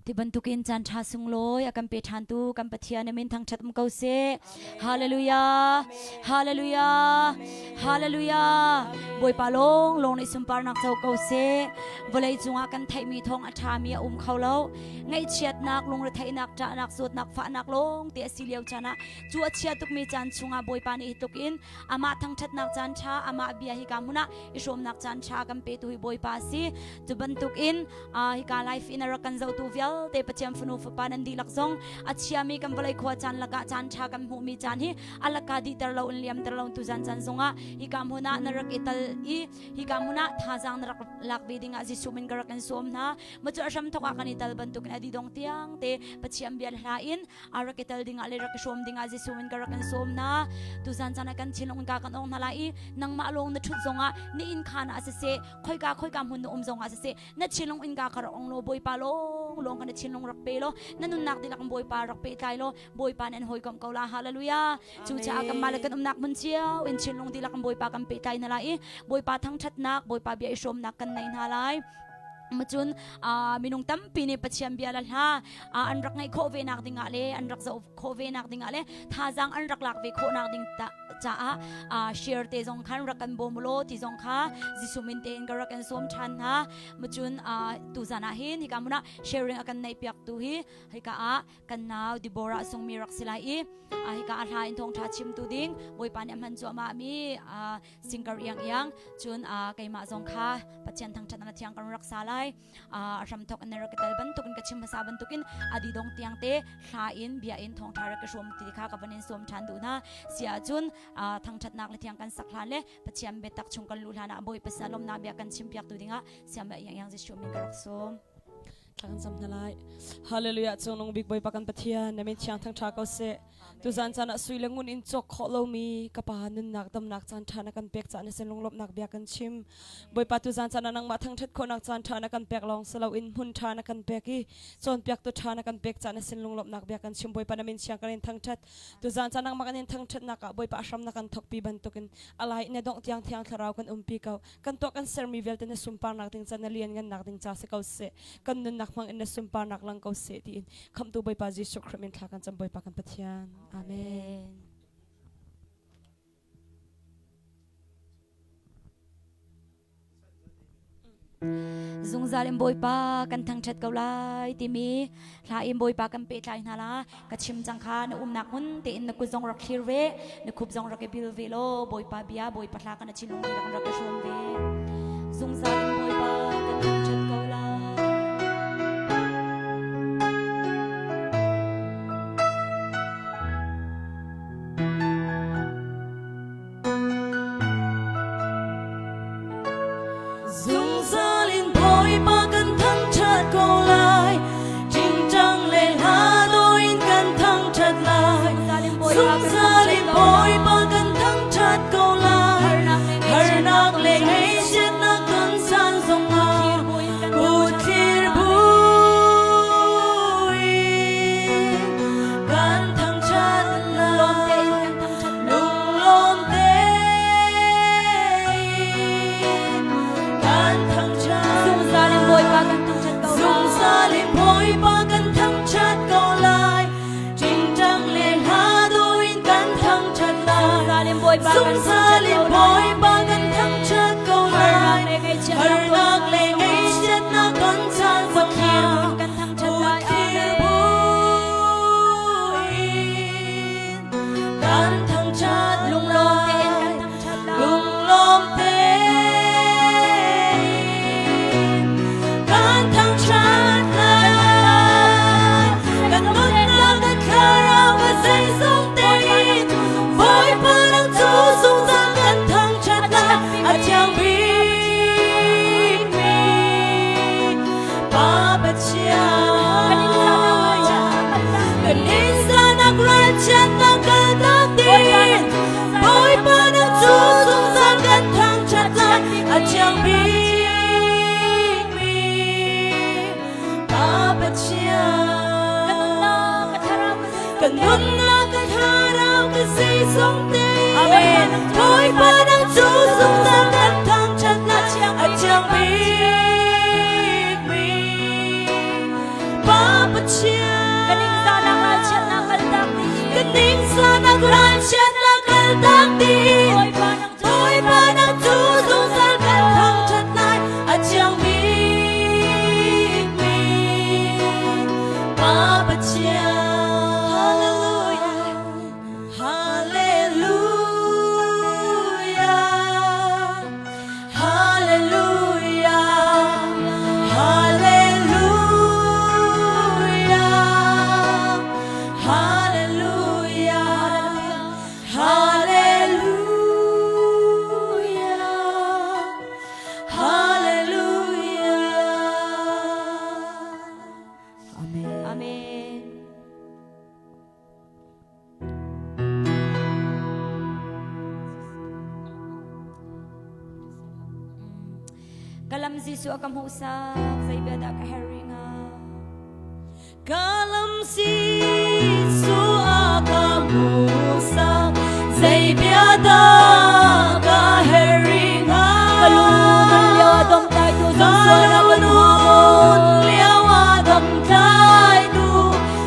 Ti bantukin caan ṭha sunglawi a kan pe ṭhantu kan Pathian a min thangṭhat um ko seh. Hallelujah! Hallelujah! Hallelujah! Bawipa lawng lawng nih sunparnak co ko seh. Vawlei cungah kan theihmi thawng a ṭhami a um kho lo. Ngaihchiatnak, lungretheihnak, ṭahnak, zawtnak, fahnak lawng te a si lio caan ah cu a chia tukmi caan chungah Bawipa nih hi tluk in amah thangṭhatnak caan ṭha, amah bia hika hmun ah i hrawmnak caan ṭha kan petu hi Bawipa a si. Cu bantukin hika life in a rak kan zohtu vialte Pathian fanu fapa nan dihlak zong a chiami kan vawlei khua caan lakah caan ṭha kan hmuhmi caan hi a laka dihter lo in liamter lo tu zan caan zongah hika hmun ah na rak i tal i hika hmun ah thazaang na rak lak ve dingah Jesuh min ka rak in sawm hna. Ma cu a hram thok ah kan i tal bantukin a didong tiang te Pathian bia hla in a rak i tel dingah le rak i hrawm dingah Jesuh min ka rak in sawm hna. Tuzan caan ah kan thinlung in ka kan ong hna lai i nangmah lawng na ṭhut zongah ni inn khaan ah siseh khoika khoika hmun na um zongah siseh na thinlung in ka ka rak ong law Bawipa lawng lawng kan na thinlung rak pe law na nunnak dihlak in Bawipa rak pehtlai law Bawipa nih an hawikomh ko la. Hallelujah. Cucaah kanmah le kan umnak hmun cio in thinlung dihlak in Bawipa kan pehtlai hna lai i Bawipa thangṭhatnak Bawipa bia i hrawmnak kan nei hna lai. Macun minung tampi nih Pathian bia le hla an rak ngaih khawh ve nak dingah le an rak zoh khawh ve nak dingah le thazaang an rak lak ve khawh nak ding caah share te zong khan rak kan bawm law ti zong kha Jesuh min tein ka rak kan sawm ṭhan hna. Macun tuzan ah hin hika hmun ah sharing a kan neih piak tu hi hika ah kan nau Deborah sungmi rak si lai i hika a hla in thawngṭha chimtu ding Bawipa nih a hman cuahmah mi singer iang iang cun keimah zong kha Pathian thangṭhat na thiang kan rak sa lai a hramthok in rak tel bantukin ka chim hmasa bantukin adi dong tiang te hla in bia in thawngṭha rak ka hrawm ti kha ka van in sawm ṭhan duh hna si ahcun thangṭhatnak le thiang kan sak hlan le Pathian biatak chung kan luh hlan ah Bawipa sin lawmnak bia kan chim piak tu dingah siam iang iang Jesuh min ka rak sawm. Thla kan cam hna lai. Hallelujah cungnung bik Bawipa kan Pathian na min thiang thangṭha ko seh. Tuzan caan ah sui le ngun in cawk khawh lomi ka pa nunnak damnak caan ṭha na kan pek caah na sin lunglawmhnak bia kan chim. Bawipa tuzan caan ah nangmah thangṭhat khawhnak caan ṭha na kan pek lawng si loin hmun ṭha na kan pek i cawnpiaktu ṭha na kan pek caah na sin lunglawmhnak bia kan chim. Bawipa na min thiang kan in thangṭhat. Tuzan caan nangmah kan in thangṭhatnak ah Bawipa a hram na kan thawkpi bantukin a lai na dongh tiang thiang thlarau kan umpi ko. Kan tuah kan sermi vialte na sunparnak ding ca na lianngannak ding ca si ko seh. Kan nunnak hmang in na sunparnak lang ko seh tiin Khamhtu Bawipa Jesuh Khrih min thla kan cam Bawipa kan Pathian. Amen. Zungzal in Bawipa kan thangṭhat ko lai timi hla in Bawipa kan pehtlai hna la ka chim cang kha na umnak hmun tein na kut zong rak thlir ve na khup zong rak i bil ve law Bawipa bia Bawipa hla kan thinlung nih rak rak i hrawm ve zungzal in Bawipa kan thangṭhat ko lai. Zungzal in Bawipa kan thangṭhat ko lai. Ṭingṭang le hla dawh in kan thangṭhat lai. Zungzal in Bawipa kan thangṭhat ko lai. Harnak le ngaihchiatnak ton caan zongah kut thlir buin kan thangṭhat lai. Lunglawm tein kan thangṭhat. Zungzal in Bawipa kan thangṭhat ko lai. Zungzal in Bawipa kan thangṭhat ko lai. Ṭingṭang le hla dawh in kan thangṭhat lai. Zungzal in Bawipa kan Zungzal in Bawipa kan thangṭhat ko lai. Harnak le ngaihchiatnak ton caan zongah kan thangṭhat lai. Amen. Kan thangṭhat Lunglawm tein kan thangṭhat lai. Lunglawm tein kan thangṭhat lai. Kan nunnak kan thlarau kan zeizong tein Bawipa nang cu zungzal kan thangṭhat lai. A thiang bikmi Pa Pathian. Kan insanak ralchiatnak kal tak ding Bawipa nang cu zungzal kan thangṭhat lai a thiang bikmi Pa Pathian. Kan nunnak kan thlarau kan zeizong te Amen. Bawipa nang cu zungzal kan thangṭhat lai a thiang bikmi Pa. ti. Bawipa nang cu zungzal kan thangṭhat lai, a thiang bikmi Pa Pathian. Hallelujah, Hallelujah, Hallelujah, Hallelujah, Hallelujah, Hallelujah. Amen. Amen. Kalam Jesuh a ka hmuhsak zei bia dah ka herh rih hnga? Kalam Jesuh a ka hmuhsak zei bia dah ka herh rih hnga? Ka lunun lio a domtlaitu zumsual a kan Ka lio a domtlaitu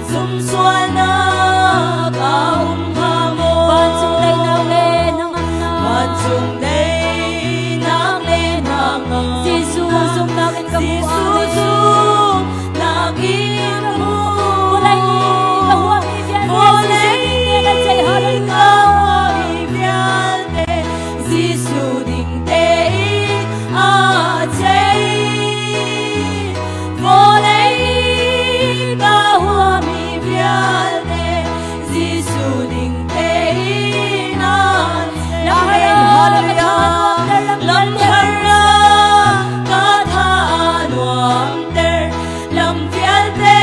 Zumsualnak a um hnga maw? Vancung daihnak le hnangamnak. Vancung daihnak le hnangamnak. Jesuh zumnak in ka hmuh. Jesuh zumnak in ka hmuh. Vawlei ka huahmi vialte Vawlei Jesuh ding te ceih ka huahmi vialte Jesuh ding tein a ceih. Vawlei ka huami vialte Jesuh ding tein an Hallelujah Lam har ka tha nuamter lam vialte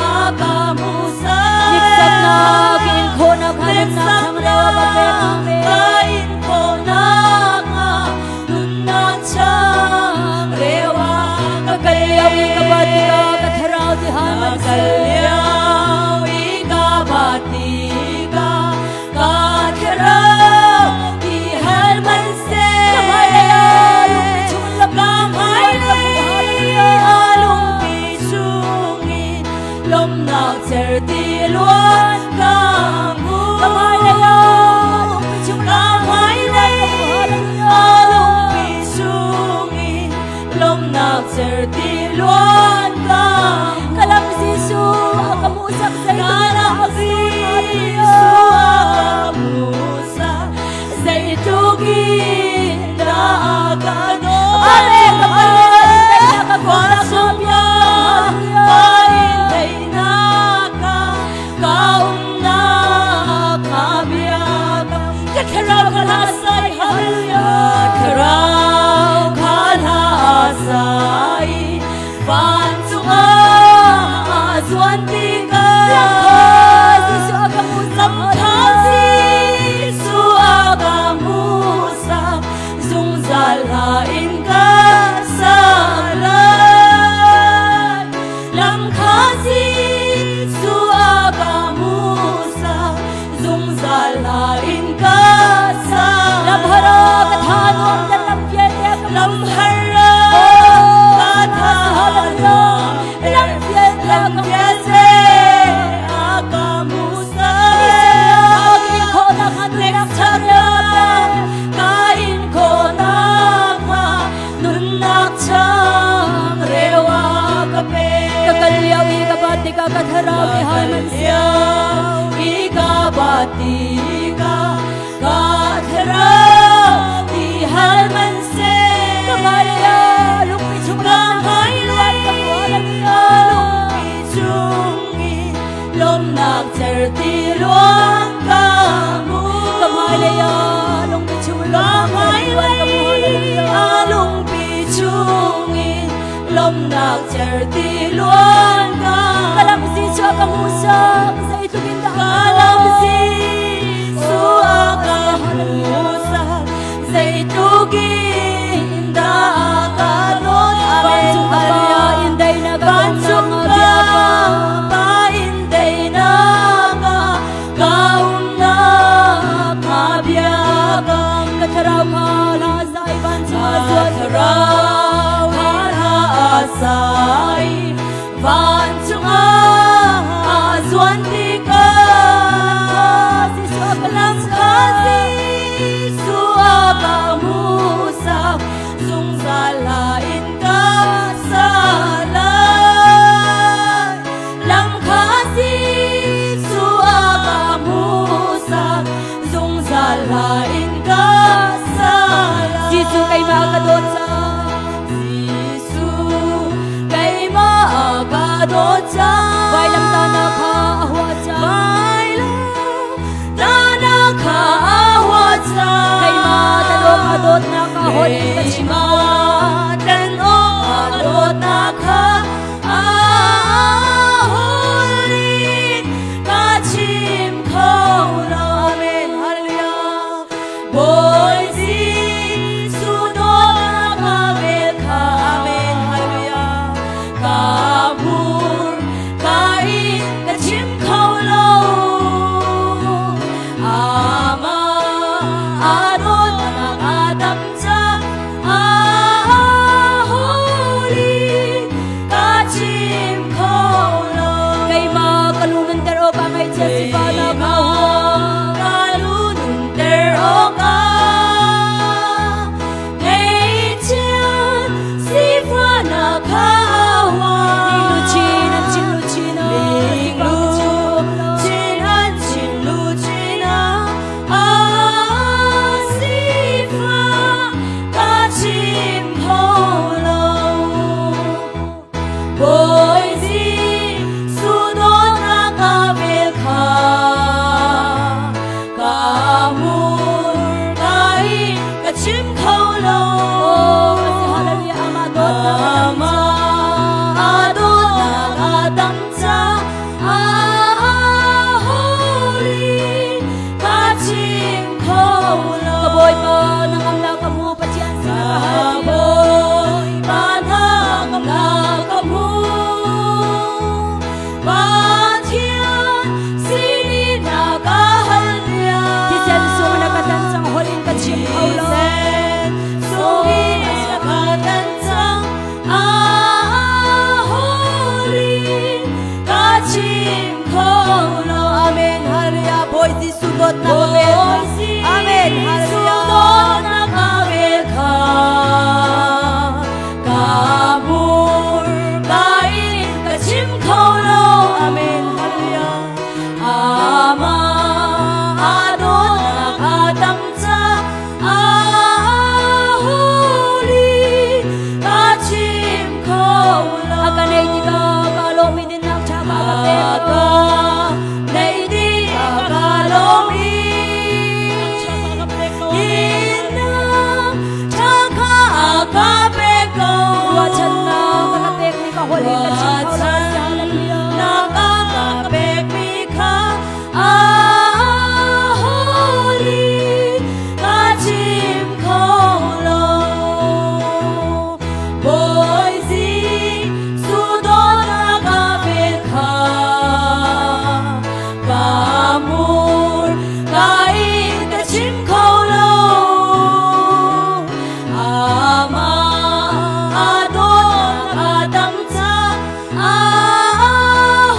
a ka musa Hniksaknak in khawhnak halannak changreu a ka pek. Amen. Ka in khawhnak nunnak changreu a Ka kal lio i ka bat tikah ka thlarau ti hal Ka man kal seh. lio i ka bat tikah ka thlarau ti hal man seh. Ka hmailei ah lungpi chungin Ka hmailei ah lungpi chungin lawmhnak certi luan ka hmu. Ka hmailei ah lungpi chungin Ka hmailei ah lungpi chungin lawmhnak certi luan ka hmu. Ka lam Jesuh a ka hmuhsak Ka lam Jesuh a ka hmuhsak zeitluk in dah a ka dawt. Amen. Ka Pathian ka Vancung pa in daihnak ka ka umnak ka biakam ka thlarau ka hla sai hallelujah thlarau ka hla sai vancung ah zuan tikah Jesuh a ka hmuhsak Lamkha Jesuh a ka hmuhsak zungzal hla in ka sak lai. Lamkha Jesuh a ka hmuhsak zungzal hla in ka sak Lamhara ka tha nuam ter lam vialte ka Lamhara ka tha nuam Lam vialte lam ka vialte a ka hmuhsak khawhnak nunnak changreu a pek. Ka in khawhnak hnga nunnak changreu a ka pek. Ka kal lio i ka bat tikah ka thlarau ti hal man Ka kal lio i ka bat tikah ka thlarau ti hal man seh. Ka hmailei ah lungpi chung Ka hmailei ah lungpi chungin lawmhnak certi luang ka hmu. Ka hmailei ah lungpi chung Ka lawmhnak certi luang ka hmu. hmailei ah lungpi chungin lawmhnak certi luang ka Ka lam Jesuh a ka hmuhsak zeitluk in dah Ka lam Jesuh a ka hmuhsak zeitluk in dah a ka dawt. Vancung ka Pa in daihnak a Vancung umnak ka bia ka Pa in daihnak ah ka umnak ka biakam. Ka thlarau kha hla zai vancung ah Ka zuan thlarau kha hla sai vancung ah zuan tikah Jesuh a ka Lam kha hmuhsak. ca Vailamtahnak kha a huah ca Vailamtahnak kha a huah ca Keimah tan awk a dawtnak kha holh in ka chim kho lo. Keimah tan awk a dawtnak kha a holh in ka chim kho lo. Amen. Hallelujah. Bawi Jesuh dawtnak ka vel kha Amen. Hallelujah. Ka hmur ka in ka chim kho lo. Amah a dawtnak a tam ca a holy ka chim kho lo. Keimah ka lu nunter awkah ngaihchia sifahnak kha Keimah ka lu nunter awkah ngaihchia sifahnak kha Ning luchin an chin luchin ah Ning luchin an chin luchin ah a sifah ka chim kho lo. Bawi Jesuh dawtnak ka vel kha ka hmur ka i ka chim kho lo. Hallelujah amah dawtnak a tam Amah a dawtnak a tam ca a holy ka chim kho lo. Ka Bawipa na ngamnak ka hmu Pathian sin ka hal Ka Bawipa na ngamnak ka hmu. Pathian sinin na ka hal piak. Thisen sung na ka tan cang holh in ka chim kho lo. Thisen sung in na ka tan cang. A holy ka chim kho lo. Amen. Hallelujah. Bawi Jesuh dawtnak a vel kha. Amen. Hallelujah. Dawtnak a vel kha. Ka hmur ka in ka chim kho lo. Amen. Hallelujah. Amah a dawtnak a tam ca a holy ka chim kho lo. A ka nei tikah ka lawm i dinnak ṭha ka ka pek A ka nei tikah ka lawm i dinnak ṭha kha a ka pek ko. Ruahchannak ka ka pekmi ka holh in ka chim kho lo. Hallelujah. Ruahchannak a ka pekmi kha a holy ka chim kho lo. Bawi Jesuh dawtnak a vel kha ka hmur ka in ka chim kho lo. Amah a dawtnak a tam ca a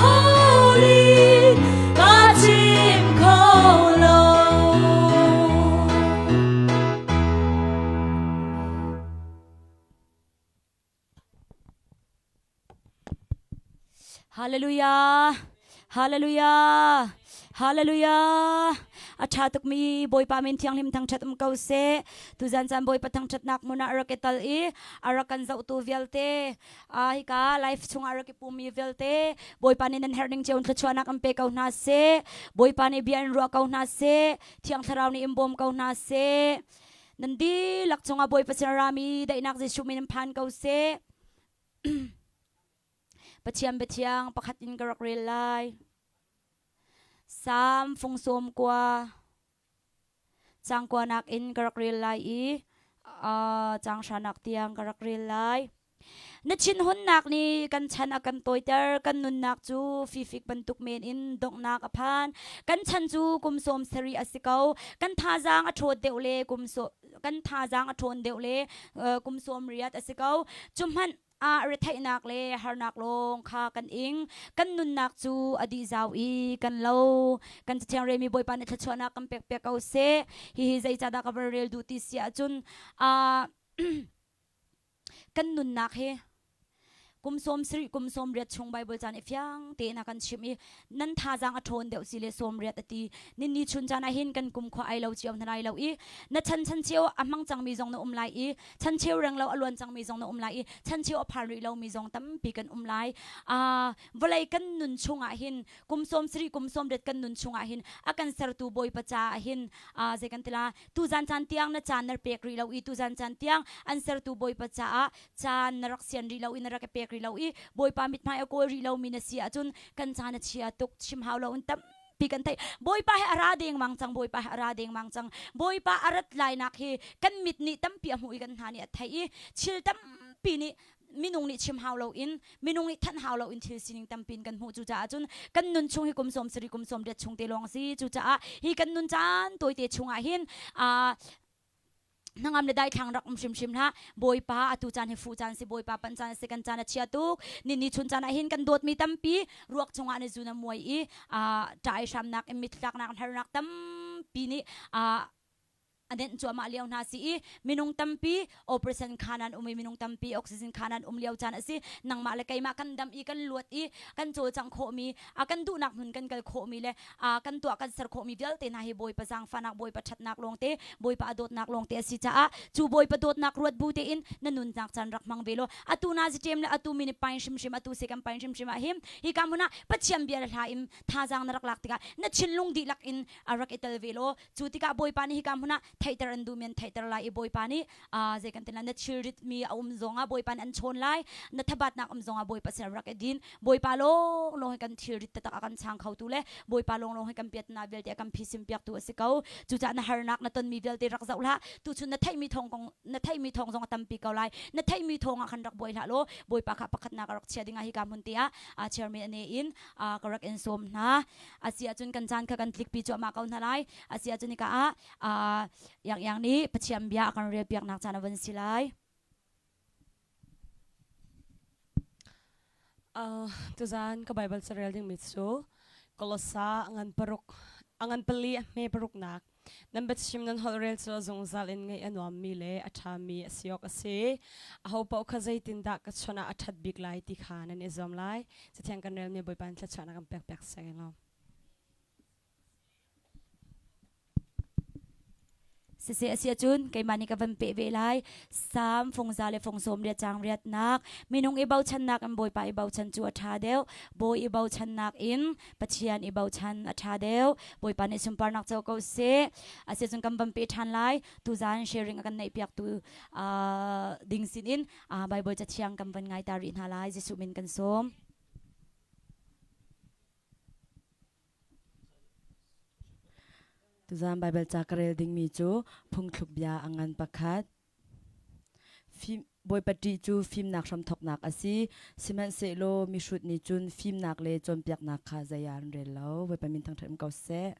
holy ka chim kho lo. Hallelujah. Hallelujah. Hallelujah. A ṭha tukmi Bawipa min thianghlim thangṭhat um ko seh. Tuzan caan Bawipa thangṭhatnak hmun ah rak i tal i a rak kan zohtu vialte hika life chungah rak i pummi vialte Bawipa nih nan herh ning cio in thluachuahnak an pe ko hna seh. Bawipa nih bia in ruah ko hna seh. Thiang Thlarau nih in bawm ko hna seh. Nan dihlak cungah Bawipa sin a rami daihnak Jesuh min in phan ko seh. Pathian biathiang pakhat in ka rak rel lai. Salm fung sawm kua cang kuanak in ka rak rel lai i uh, cang hranak tiang ka rak rel lai. Na thinhunnak nih kan chan a kan tawiter, kan nunnak cu fifik bantuk men in donghnak a phan. Kan chan cu kum sawm sarih a si ko. Kan thazaang a ṭhawt deuh le kum kan thazaang a ṭhawn deuh le kum sawm riat a si ko. Cu hmanh ah retheihnak le harnak lawng kha kan ing. Kan nunnak cu a dih zau i kan lo. Kan cathiang relmi Bawipa nih thluachuahnak kan pek piak ko seh. Hihi zeicahdah ka van rel duh ti si ahcun kan nunnak hi. Kum 70 kum 80 chung Bible caan i fiang tein a kan chimh i nan thazaang a ṭhawn deuh si le 80 a ti. Ninni chun caan ah hin kan kum khua ai lo cio hna lai lo i na chan chan cheu a hmang cangmi zong na um lai i chan cheu reng lo a luan cangmi zong na um lai i chan cheu a phan rih lomi zong tampi kan um lai. Vawlei kan nun chungah hin kum 70 kum 80 kan nun chungah hin a kan sertu Bawipa caah hin zei kan ti la tuzan caan tiang na caan na pek rih lo i tuzan caan tiang an sertu Bawipa caah caan na rak sian rih lo i na rak i pek rih lo i Bawipa mithmai a kawl rih lomi na si ahcun kan caan a chia tuk. Chim hau lo in tampi kan theih. Bawipa he a ra dengmang cang, Bawipa he a ra dengmang cang. Bawipa a rat lainak hi kan mit nih tampi a hmuh i kan hna nih a theih i thil tampi nih minung nih chim hau loin minung nih thanh hau loin thil sining tampi in kan hmuh. Cucaah cun kan nun chung hi kum 70 kum 80 chung te lawng si. Cucaah hi kan nun caan tawite chungah hin hnangam le daithlang rak um hrimhrim hlah. Bawipa atu caan hi fuh caan si, Bawipa pan caan si, kan caan a chia tuk. Ni ni chun caan ah hin kan dawtmi tampi ruak chungah na zun a muai i ṭah i hramnak in mittlaknak harnak tampi nih a nenh cuahmah lio hna si i minung tampi operation khan an um i minung tampi oxygen khan an um lio caan a si. Nangmah le keimah kan dam i kan luat i kan cawlcangh khawhmi, a kan duhnak hmun kan kal khawhmi le kan tuah kan ser khawhmi vialte hna hi Bawipa zaangfahnak, Bawipa ṭhatnak lawngte, Bawipa a dawtnak lawngte a si caah cu Bawipa dawtnak ruat bu tein na nunnak caan rak hmang ve law atu na ziṭem le atu min i pain hrimhrim, atu se kan pain hrimhrim ah hin hika hmun ah Pathian bia le hla in thazaang na rak lak tikah na thinlung dihlak in a rak i tel ve law cu tikah Bawipa nih hika hmun ah theihter an duhmi an theihter lai i Bawipa nih zei kan ti lai, na thilrit mi a um zongah Bawipa nih an chawn lai, na thabatnak um zongah Bawipa sin rak i din. Bawipa lawnglawng hi kan thilrit taktak a kan chang khotu le Bawipa lawnglawng hi kan piatnak vialte a kan phisim piaktu a si ko. Cucaah na harnak na tonmi vialte rak zoh hlah. Tuchun na theihmi thawng kong na theihmi thawng zong a tampi ko lai. Na theihmi thawng ah khan rak buai hlah law Bawipa kha pakhatnak a rak chia dingah hika hmun te ah chairman ane in ka rak in sawm hna. Asi ahcun kan caan kha kan tlikpi cuahmah ko hna lai. Asi ahcun hika ah Yang Yang nih Pathian bia a kan relpiaknak caan a van si lai. Tuzaan ka Bible carel dingmi cu Kolosa a ngan paruk a ngan pali a hme paruknak nan biachim nan holh rel cu a zungzal in ngaih a nuammi le a ṭhami a si awk a si. Aho paoh kha zeitindah ka chawnh ah a ṭhat bik lai ti kha nan i zuam lai. Cathiang kan relmi Bawipa in thluachuahnak kan pek piak seh law. Siseh a si ahcun keimah nih ka van peh ve lai. Salm fungza le fung 80 caang riatnak minung i bochannak in Bawipa i bochan cu a ṭha deuh. Bawi i bochannak in Pathian i bochan a ṭha deuh. Bawipa nih sunparnak co ko seh. Asiahcun kan van peh ṭhan lai. Tuzaan sharing a kan neihpiaktu ding sinin Bible cathiang kan van ngai ta rih hna lai. Jesuh min kan sawm. Tuzaan Baibal ca ka rel dingmi cu phungthluk bia a ngan pakhat. Fim, Bawipa ṭih cu fimnak hramthawknak a si, sihmanhsehlaw mihrut nih cun fimnak le cawnpiaknak kha zei ah an rel lo. Bawipa min thangṭhat um ko seh.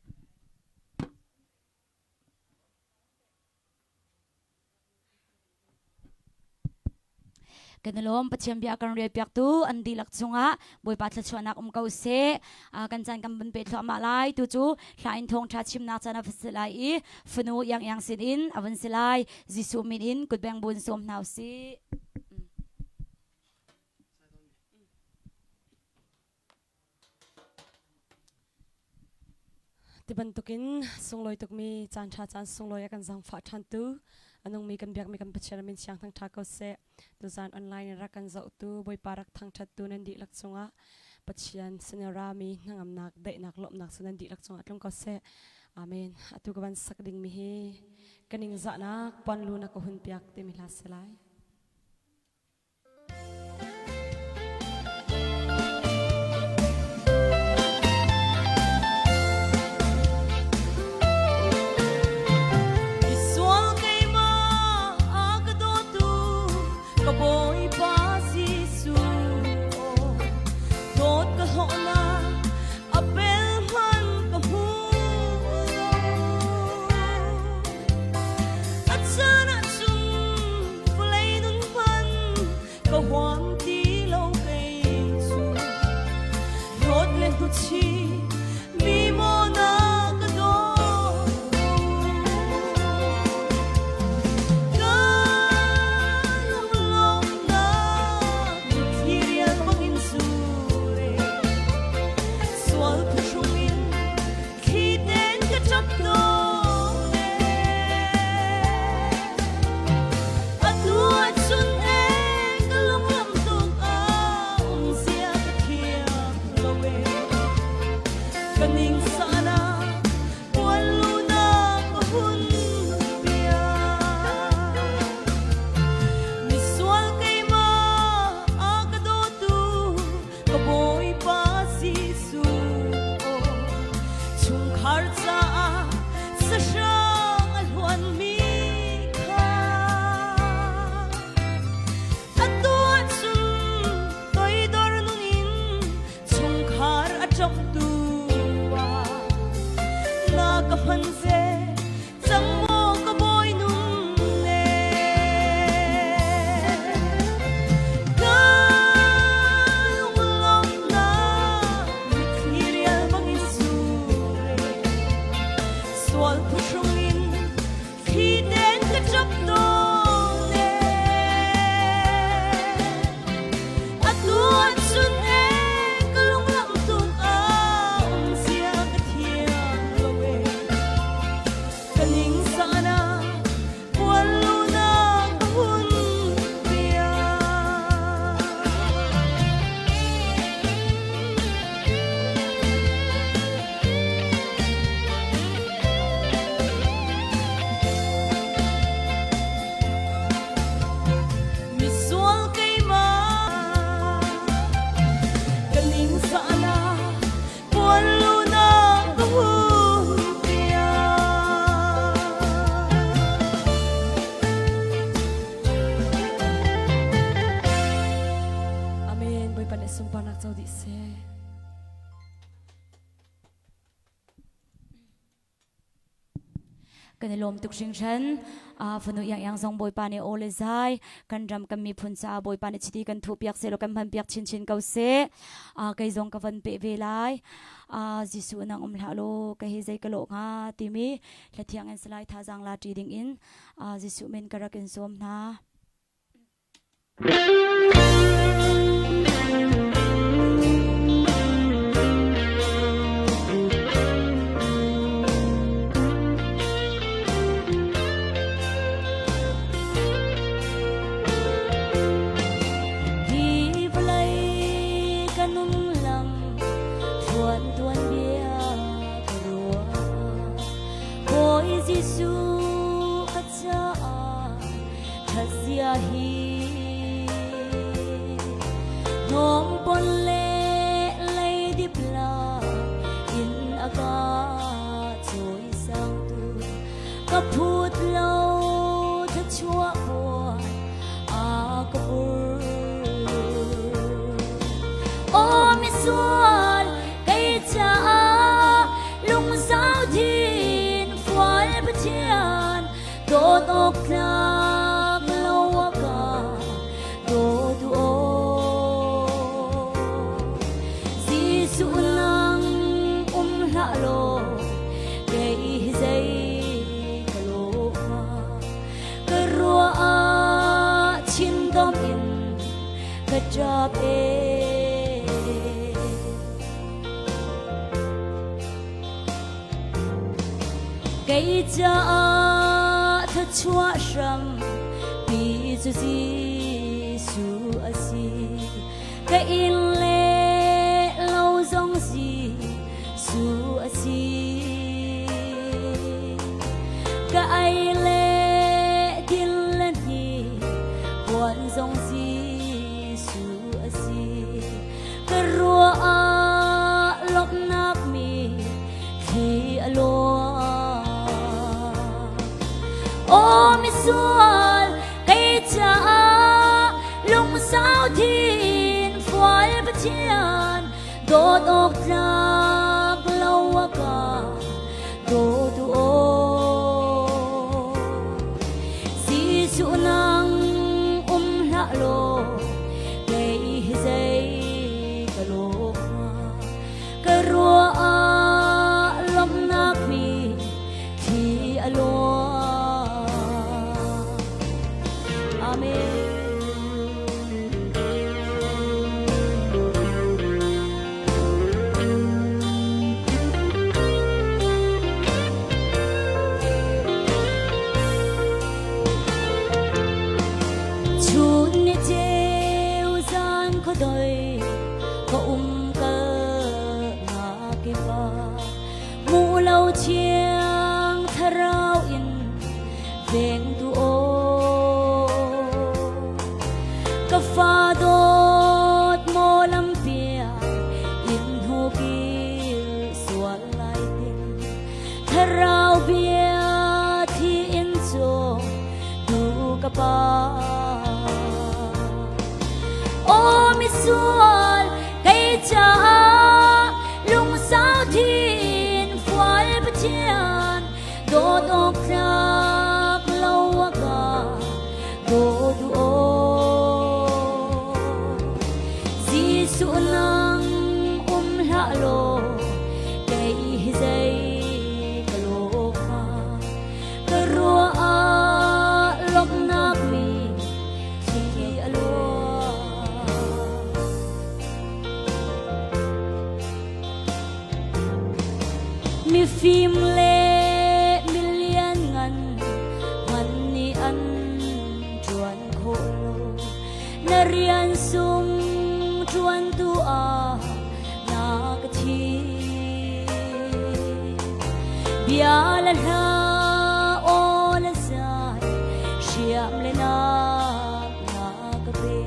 Kan i lawm. Pathian bia kan relpiaktu an dihlak cungah Bawipa thluachuahnak um ko seh. Kan caan kan vun pe thluahmah lai. Tu cu hla in thawngṭha chimnak caan a va si lai i fanu iang sin in a vun si lai. Jesuh min in kutbeng bun sawm hna usih. Ti bantukin sunglawi tukmi caan ṭha caan sunglawi a kan zaangfah ṭhantu a nungmi kan biakmi kan Pathian a min thiang thangṭha ko seh. Tuzaan online in rak kan zohtu Bawipa rak thangṭhattu nan dihlak cungah Pathian sin i rami hnangamnak daihnak lawmhnak cu nan dihlak cungah tlung ko seh. Amen. Atu ka van sak dingmi hi ka ningzahnak puanlu na ka hun piak timi hla si lai. Misual keimah a ka dawtu ka Bawipa Jesuh dawt ka hlawhnak a bel hmanh ka hmu lo. A caan ahcun vawlei. nih sunparnak co dih seh. Kan i lawm tuk hringhran. Fanu iang iang zong Bawipa nih aw le zai kan ram kan miphun caah Bawipa nih chiti kan thuh piak seh law kan hman piak chinchin ko seh. Kei zong ka van peh ve lai. Jesuh nang um hlah law ka hi zei ka lawh hnga timi hlathiang in salai thazaang la ṭi ding in Jesuh min ka rak in sawm hna. Hi vawlei ka nun lam thluan tuan bia ka ruah Bawi Jesuh ka caah ṭhatzia hi hnawmpon le leidip la in a ka cawisangtu ka phut lo thluachuah puan a ka pur. Aw misual kei caah lungsau thin fual Pathian Dawt awk tlak lo a ka dawtu aw. Jesuh nang um hlah law kei hi zei ka lawh hnga. Ka ruah ah chindom in ka ṭap ee. Kei caah thluachuah hram pi cu Jesuh a si. Ka inn le lo zong Jesuh a si. Ka ei le din le hni puan zong Jesuh a si. Ka ruah ah lawmhnak mi thli a luang. Aw misual kei caah lungsau thin fual Pathian dawt awk tlak lo a ka dawtu aw. Jesuh nang um hlah law kei hi zei ka lawh hnga. Ka ruah ah lawmhnak mi thli a luang. Amen. Chun ni ceu zan khuadoi ka um kal kip ah hmuh lo thiang thlarau in vengtu aw ka fa dawt maw lampiak in hnukil sual lai tin thlarau bia thi in cawng tu ka pa Aw misual kei caah lungsau thin fual Pathian dawt awk tlak lo a ka dawtu aw. Jesuh nang um hlah law kei hi zei ka lawh hnga. Ka ruah ah lawmhnak mi thli a luang. Mifim le milianngan hman nih an ṭuan khawh lo. Na rian sung ṭuantu ah na ka thim. Bia le hla aw le zai hriam le nak na ka pe.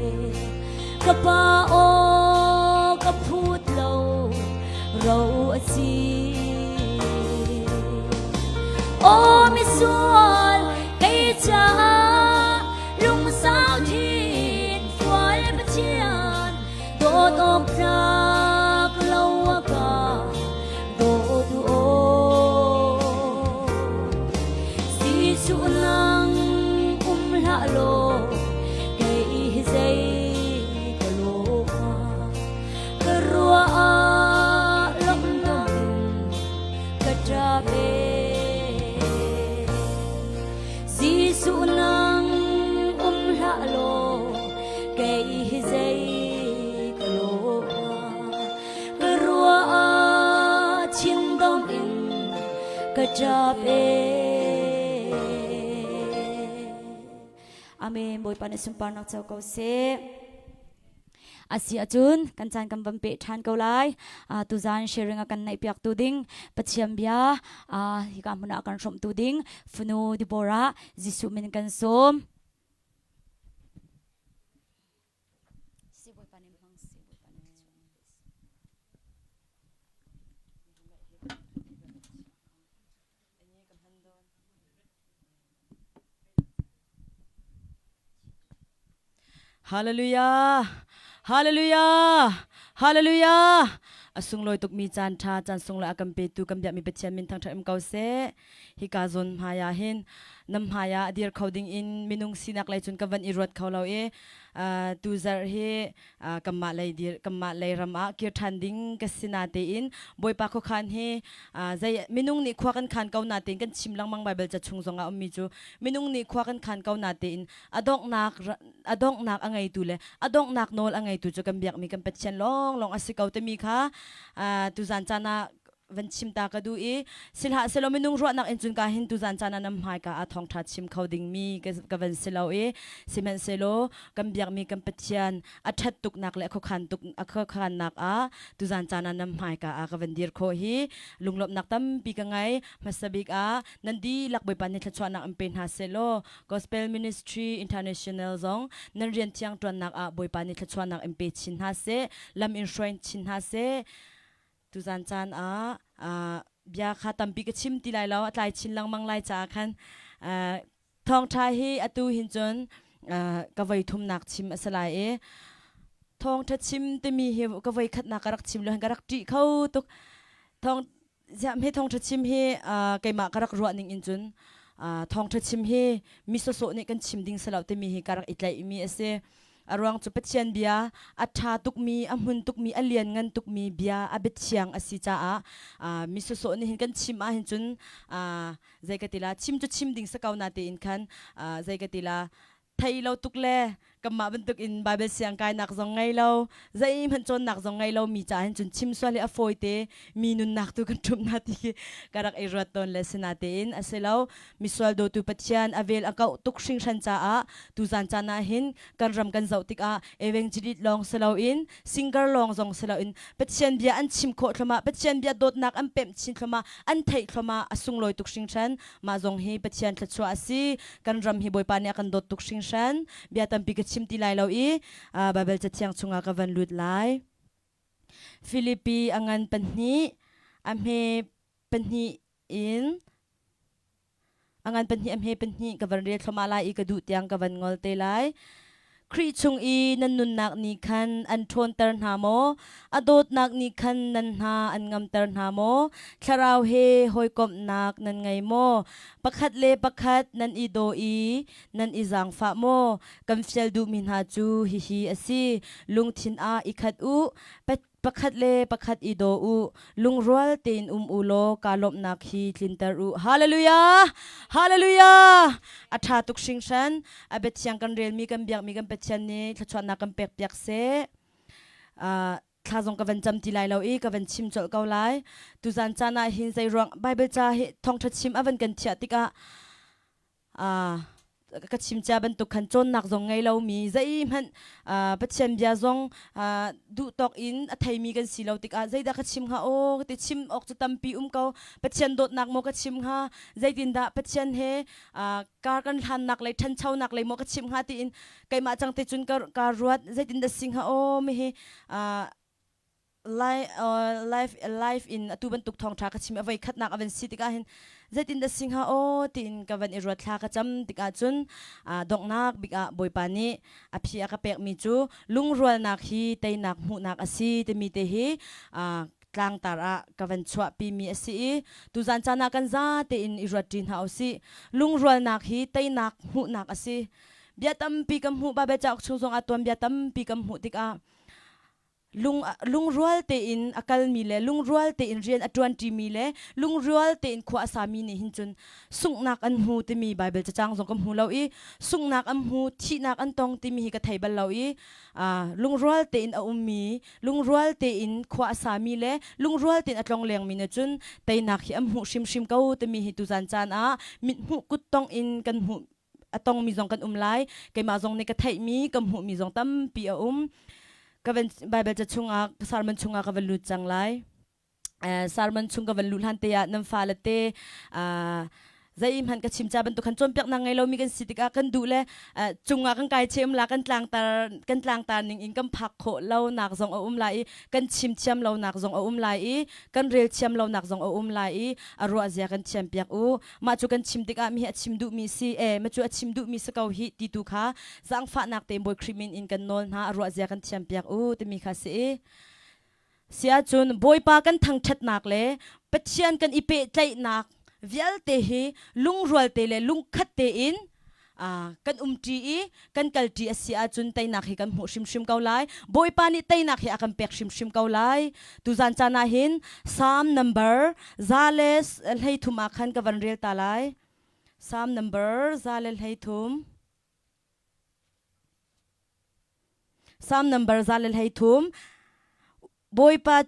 Ka pa aw ka phut lo ro a si. Aw misual kei caah lungsau thin fual Pathian dawt aw. ṭap e. Amen. Bawipa nih sunparnak co ko seh. Asi ahcun kan caan kan van peh ṭhan ko lai. Uh, tuzaan sharing a kan neih piak tu ding Pathian bia uh, hika hmun ah kan hrawmh tu ding fanu Deborah Jesuh min kan sawm. Hallelujah! Hallelujah! Hallelujah! A sunglawi tukmi caan ṭha, caan sunglawi a kan petu kan biakmi Pathian min thangṭhat um ko seh. Hika zawn hmai ah hin nam hmai ah dir kho ding in minung sinak lei cun ka van i ruat kho lo i tu zarh hi kanmah lei dir kanmah lei ram ah kir ṭhan ding ka si na tein Bawipa khuakhan hi zei minung nih khua kan khan ko na tein kan chim lengmang Baibal ca chung zong ah ummi cu minung nih khua kan khan ko na tein a donghnak a donghnak a ngeitu le a donghnak nawl a ngeitu cu kan biakmi kan Pathian lawnglawng a si ko timi kha tuzan caan ah van chim ta ka duh i silhah selaw minung ruahnak in cun ka hin tuzan caan ah nam hmaika ah thawngtha chim kho dingmi ka van si lo i sihmanhsehlaw kan biakmi kan Pathian a ṭhat tuknak le a khuakhan tuk a khuakhannak ah tuzan caan ah nam hmaika ah ka van dir khawh hi lunglawmhnak tampi ka ngei. Hmasa bik ah nan dihlak Bawipa nih thluachuahnak in pe hna sehlaw Gospel Ministry International zong nan rian thiang ṭuannak ah Bawipa nih thluachuahnak in pe chin hna seh lam in hruai chin hna seh. Tuzan caan ah bia kha tampi ka chim ti lai lo a tlai chin lengmang lai caah khan thawngṭha hi atu hin cun ka voi thumnak chim a si lai i thawngṭha chim timi hi ka voi khatnak ka rak chim lo hin ka rak ṭih kho tuk. Thawng ziah hme thawngṭha chim hi keimah ka rak ruah ning in cun thawngṭha chim hi mi sawsawh nih kan chim ding si lo timi hi ka rak i tlaihmi a si. A ruang cu Pathian bia a ṭha tukmi, a hmun tukmi, a lianngan tukmi bia, a biathiang a si caah mi sawsawh nih hin kan chim ahhin cun zei ka ti la chim cu chim ding si ko na tein khan zei ka ti la thei lo tuk le kanmah bantuk in Bible siang kainak zong ngei lo zeihmanh cawnnak zong ngei lo mi caah hin cun chim sual hi a fawi te mi nunnak tu kan ṭhumh hna ti khi ka rak i ruat tawn le sinatein a si lo. Misual dawtu Pathian a vel a kauh tuk hringhran caah tuzan caan ah hin kan ram kan zoh tikah evangelist lawng si loin singer lawng zong si loin Pathian bia an chim khawh thluahmah Pathian bia dawtnak an pemh chin thluahmah an theih thluahmah a sunglawi tuk hringhran. Mah zong hi Pathian thluachuah a si. Kan ram hi Bawipa nih a kan dawt tuk hringhran. Bia tampi ka chim ti lai lo i Baibal Cathiang chungah ka van lut lai. Filipi a ngan pahnih, a hme pahnih in a ngan pahnih a hme pahnih ka van rel thluahmah lai i ka duh tiang ka van ngol te lai. Khrih chung i nan nunnak nih khan an ṭhawnter hna maw? A dawtnak nih khan nan hna an ngamter hna maw? Thlarau he hawikomhnak nan ngei maw? Pakhat le pakhat nan i daw i nan i zaangfah maw? Kan fial duhmi hna cu hihi a si: lungthin ah i khat u, pakhat le pakhat i daw u, lungrual tein um u law kaa lawmhnak hi tlinter u. Hallelujah! Hallelujah! A ṭha tuk hringhran. A biathiang kan relmi kan biakmi kan Pathian nih thluachuahnak kan pekpiak seh. Uh, thla zong ka van cam ti lai lo i ka van chim colh ko lai. Tuzan caan ah hin zei ruang Bible ca hi thawngṭha chim a van kan thiah tikah ka chim cia bantuk khan cawnnak zong ngei lomi zeihmanh Pathian bia zong duh tawk in a theimi kan si lo tikah zeidah ka chim hnga aw ka ti chim awk cu tampi um ko Pathian dawtnak maw ka chim hnga zeitindah Pathian he kar kan hlannak lei ṭhanchonak lei maw ka chim hnga tiin keimah cang te cun ka ruat zeitindah si hnga aw mi hi life life in atu bantuk thawngṭha ka chim a voi khatnak a van si tikah hin zeitin dah si hnga aw tiin ka van i ruat thla ka cam tikah cun donghnak bik ah Bawipa nih a phi a ka pekmi cu lungrualnak hi teinak hmuhnak a si timi te hi tlangtar ah ka van chuahpi mi a si i tuzan caan ah kan za tein i ruat ṭi hna usih. Lungrualnak hi teinak hmuhnak a si. Bia tampi kan hmuh Baibal cauk chung zongah tuanbia tampi kan hmuh tikah. Lung lungrual tein a kalmi le lungrual tein rian a ṭuanṭimi le lungrual tein khua a sami nih hin cun sunghnak an hmu timi Baibal cacang zong ka hmu lo i sunghnak an hmu, thihnak an tong timi hi ka thei bal lo i lungrual tein a ummi, lungrual tein khua a sami le lungrual tein a tlonglengmi nih cun teinak hi an hmuh hrimhrim ko timi hi tuzan caan ah mithmuh kuttongh in kan hmuh a tongmi zong kan um lai. Keimah zong nih ka theihmi, ka hmuhmi zong tampi a um. Ka van Baibal ca chungah, sermon chungah ka van lut cang lai. Sermon chung ka van luh hlan te ah nan fale te zeihmanh ka chim ca bantuk khan cawnpiaknak ngei lomi kan si tikah kan duh le cungah kan kai chem la kan tlangtar kan tlangtar ning in kan phak khawh lonak zong a um lai i kan chim thiam lonak zong a um lai i kan rel thiam lonak zong a um lai i a ruah zia kan thiam piak u mah cu kan chim tikah mi hi a chim duhmi si e ma cu a chim duhmi si ko hi ti tu kha zaangfahnak tein Bawi Khrih min in kan nawl hna a ruah zia kan thiam piak u timi kha si i si ahcun Bawipa kan thangṭhatnak le Pathian kan i pehtlaihnak vialte hi lungrual te le lungkhat tein kan umṭi i kan kalṭi a si ahcun teinak hi kan hmuh hrimhrim ko lai. Bawipa nih teinak hi a kan pek hrimhrim ko lai. Tuzan caan ah hin Psalm number 133 ah khan ka van rel ta lai. Psalm number 133. Psalm number 133. Bawipa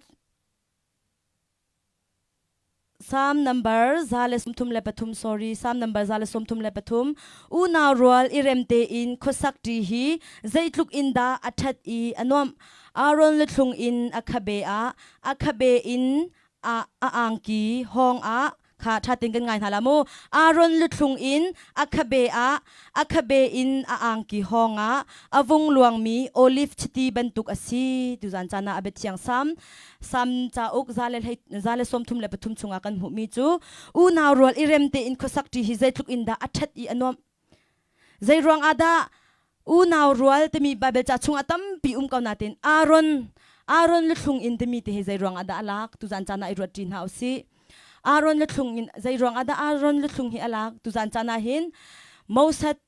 Psalm number 133 sorry Psalm number 133 unau rual i rem tein khuasak ṭi hi zeitluk in dah a ṭhat i a nuamh Aaron luthlung in a khabe ah a khabe in a a angki hawng ah kha ṭha tein kan ngai hna la mu Aaron luthlung in a khabe ah a khabe in a angki hawng ah a vung luangmi olive chiti bantuk a si tuzan caan ah a biathiang Psalm Sam cauk 133 chungah kan hmuhmi cu unau rual i rem tein khuasak ṭi hi zeitluk in dah a ṭhat i a nuamh. Zei ruang ah dah unau rual timi Baibal ca chungah tampi um ko nain Aaron Aaron luthlung in timi te hi zei ruang ah dah a lak tuzan caan ah i ruat ṭi hna usih. Aaron luthlung in zei ruang ah dah Aaron luthlung hi a lak tuzan caan ah hin Moses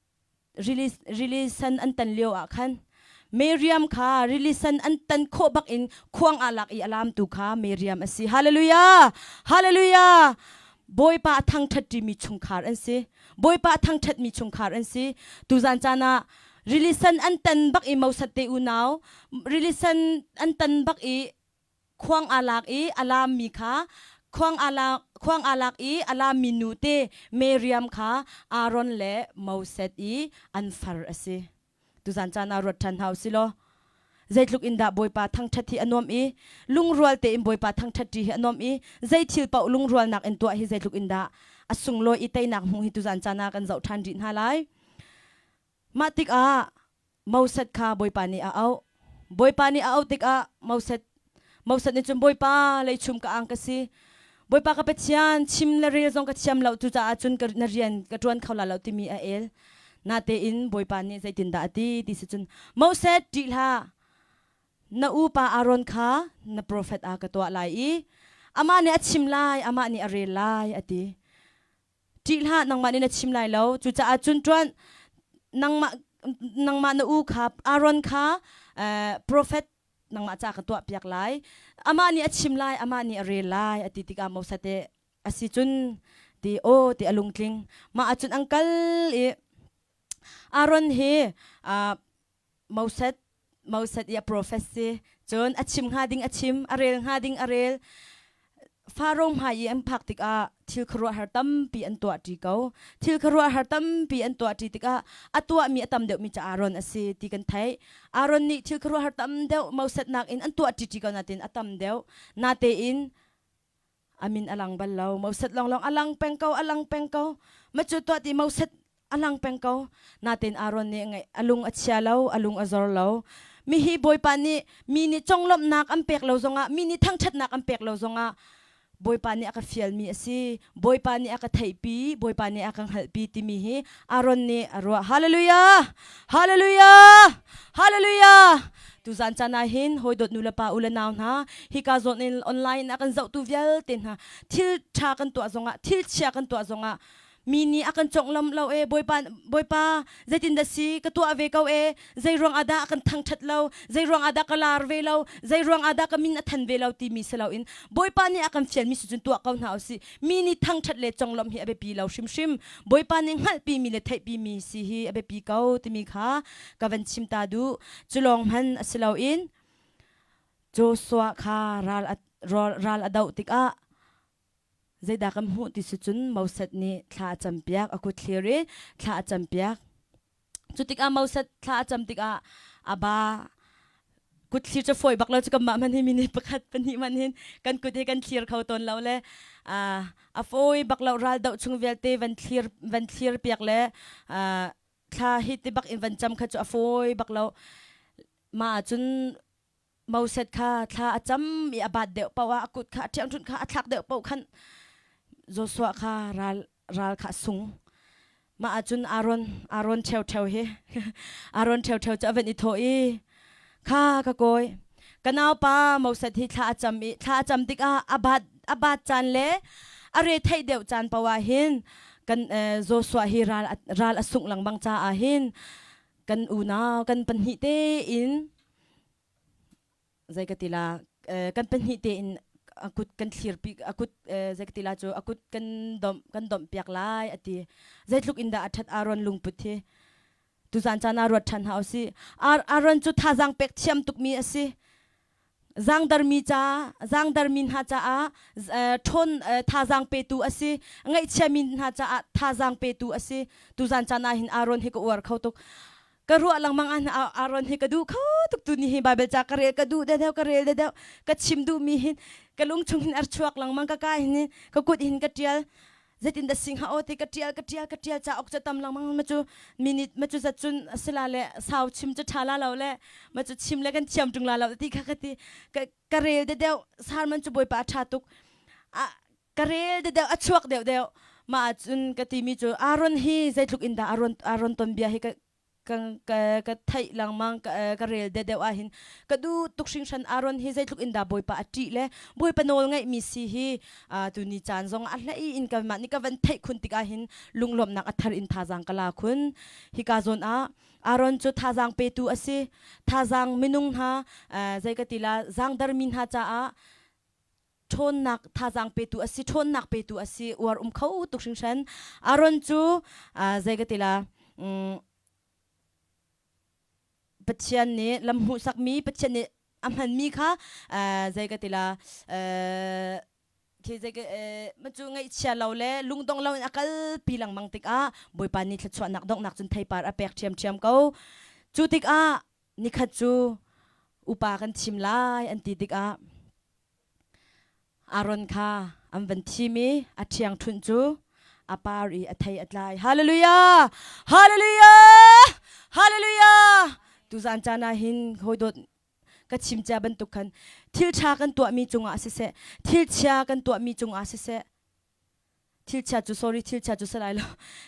rili sen an tan lio ah khan Miriam kha rili sen an tan khawh bak in khuang aa lak i a lamtu kha Miriam a si. Hallelujah! Hallelujah! Bawipa a thangṭhatṭimi chungkhar an si. Bawipa a thangṭhatmi chungkhar an si. Tuzan caan ah rili sen an tan bak i Moses te unau rili sen an tan bak i khuang aa lak i a laammi kha khuang aa lak khuang aa lak i a laammi nu te Miriam kha Aaron le Moses i an far a si. Tuzan caan ah ruat ṭhan hna usih law zeitluk in dah Bawipa thangṭhat hi a nuam i lungrual tein Bawipa thangṭhat ṭi hi a nuam i zei thil paoh lungrualnak in tuah hi zeitluk in dah a sunglawi i teinak hmuh hi tuzan caan ah kan zoh ṭhan rih hna lai. Mah tikah Moses kha Bawipa nih a auh. Bawipa nih a auh tikah Moses Moses nih cun Bawipa leichum ka ang ka si. Bawipa ka Pathian chim le rel zong ka thiam lo cucaah cun ka na rian ka ṭuan kho la lo timi a el. Natein Bawipa nih zeitindah a ti ti si cun Moses ṭih hlah na upa Aaron kha na profet ah ka tuah lai i amah nih a chim lai amah nih a rel lai a ti. Ṭih hlah, nangmah nih na chim lai lo. Cucaah cun ṭuan nangmah nangmah na u kha Aaron kha profet nangmah ca ka tuah piak lai. Amah nih a chim lai, amah nih a rel lai a ti tikah Moses te a si cun ti aw ti a lungtling. Mah ahcun an kal i Aaron hi Moses Moses i a profet si. Cun a chim hnga ding a chim, a rel hnga ding a rel. Faro hmai i an phak tikah thil khuaruahhar tampi an tuahṭi ko. Thil khuaruahhar tampi an tuahṭi tikah a tuahmi a tam deuhmi cu Aaron a si ti kan theih. Aaron nih thil khuaruahhar tam deuh Moses nakin an tuahṭi ko nain a tam deuh. Natein a min a lang bal lo Moses lawnglawng a lang peng ko a lang peng ko ma cu tuah ti Moses a lang peng ko natin Aaron nih ngaih a lung a chia lo a lung a zor lo mihi Bawipa nih mi nih conglawmhnak an pek lo zongah mi nih thangṭhatnak an pek lo zongah Bawipa nih a ka fialmi a si Bawipa nih a ka theihpi Bawipa nih a ka hngalhpi timi hi Aaron nih a ruah Hallelujah Hallelujah Hallelujah Tuzan caan ah hin hawidawt nu le pa u le nau hna hika zawn in online a kan zohtu vialte hna thil ṭha kan tuah zongah thil chia kan tuah zongah. Mi nih a kan conglawmh lo e Bawipa Bawipa zeitin dah si ka tuah ve ko e zei ruang ah dah a kan thangṭhat lo zei ruang ah dah ka lar ve lo zei ruang ah dah ka min a than ve lo timi si loin Bawipa nih a kan fialmi si cun tuah ko hna usih. Mi nih thangṭhat le conglawmh hi a biapi lo hrimhrim. Bawipa nih hngalhpimi le theihpimi si hi a biapi ko timi kha ka van chim ta duh. Cu lawng hman a si loin Joshua kha ral a, ral a doh tikah zeidah kan hmuh ti si cun Moses nih thla a campiak, a kut thlir i thla a campiak. Cu tikah Moses thla a cam tikah a ba kut thlir cu fawi bak lo cu kanmah hmanh hi minute pakhat pahnih hmanh hin kan kut hi kan thlir kho tawn lo le a fawi bak lo ral doh chung vialte van thlir van thlir piak le thla hi ti bak in van cam kha cu a fawi bak lo mah ahcun Moses kha thla a cam i a bat deuh paoh ah a kut kha a ṭhiangṭhunh kha a thlak deuh paoh khan Joshua kha ral ral kha a sung. Mah ahcun Aaron Aaron ṭheoṭheo hi Aaron ṭheoṭheo cu a van i thawh i kha ka kawi ka naupa Moses hi thla a cam i thla a cam tikah a bat a bat caan le a re theih deuh caan paoh ah hin kan Joshua hi ral ral a sungh lengmang caah hin kan unau kan pahnih tein zei ka ti la kan pahnih tein a kut kan thlir pi a kut zei ka ti la cu a kut kan domh kan domh piak lai a ti zeitluk in dah a ṭhat Aaron lungput hi tuzan caan ah ruat ṭhan hna usih Aaron cu thazaang pek thiam tukmi a si zangdarmi ca zangdarmi hna caah ṭhawn thazaang petu a si ngaihchiami hna caah thazaang petu a si tuzan caan ah hin Aaron hi ka uar kho tuk ka ruah lengmang ah Aaron hi ka duh kho tuk tu ni hi Bible ca ka rel ka duh deuh ka rel deuh ka chim duh mi hin ka lung chung hin ar chuak lengmang ka ka hin ka kut hin ka tial zeitin dah sing ha o ti ka tial ka tial ka tial ca ok ca tam lengmang ma cu minute ma cu zat cun asila le sau chim cu tha la lo le ma cu chim le kan thiam tung la lo ti kha ka ti ka rel de deuh sarman cu bawipa a tha tuk ka rel de deuh a chuak deuh deuh mah ahcun ka timi cu Aaron hi zeitluk in dah Aaron Aaron ton bia hi ka ka ka, ka theih lengmang ka, ka rel de deuh ahhin ka duh tuk hringhran Aaron hi zeitluk in dah Bawipa a ṭih le Bawipa nawl ngaihmi si hi tuni caan zong a hlei in ka mah nih ka van theih khun tik ahhin lunglawmhnak a thar in thazaang ka la khun hika zawn ah Aaron cu thazaang petu a si thazaang minung hna zei ka ti la zaangdarmi hna caah ṭhawnnak thazaang petu a si ṭhawnnak petu a si uar um kho tuk hringhran Aaron cu zei ka ti la Pathian nih lam hmuhsakmi Pathian nih a hmanmi kha zei ka ti la khi zei ka cu ngaihchia lo le lungdong lo in a kalpi lengmang tikah Bawipa nih thluachuahnak donghnak cun theipar a pek ṭhiamṭhiam ko cu tikah nikhat cu upa kan thim lai an ti tikah Aaron kha an van thim i a ṭhiangṭhunh cu a par i a thei a tlai. Hallelujah! Hallelujah! Hallelujah! Tuzan caan ah hin hawidawt ka chim cia bantuk khan thil ṭha kan tuahmi cungah siseh, thil chia kan tuahmi cungah siseh, thilchia cu sorry thilchia cu si lai lo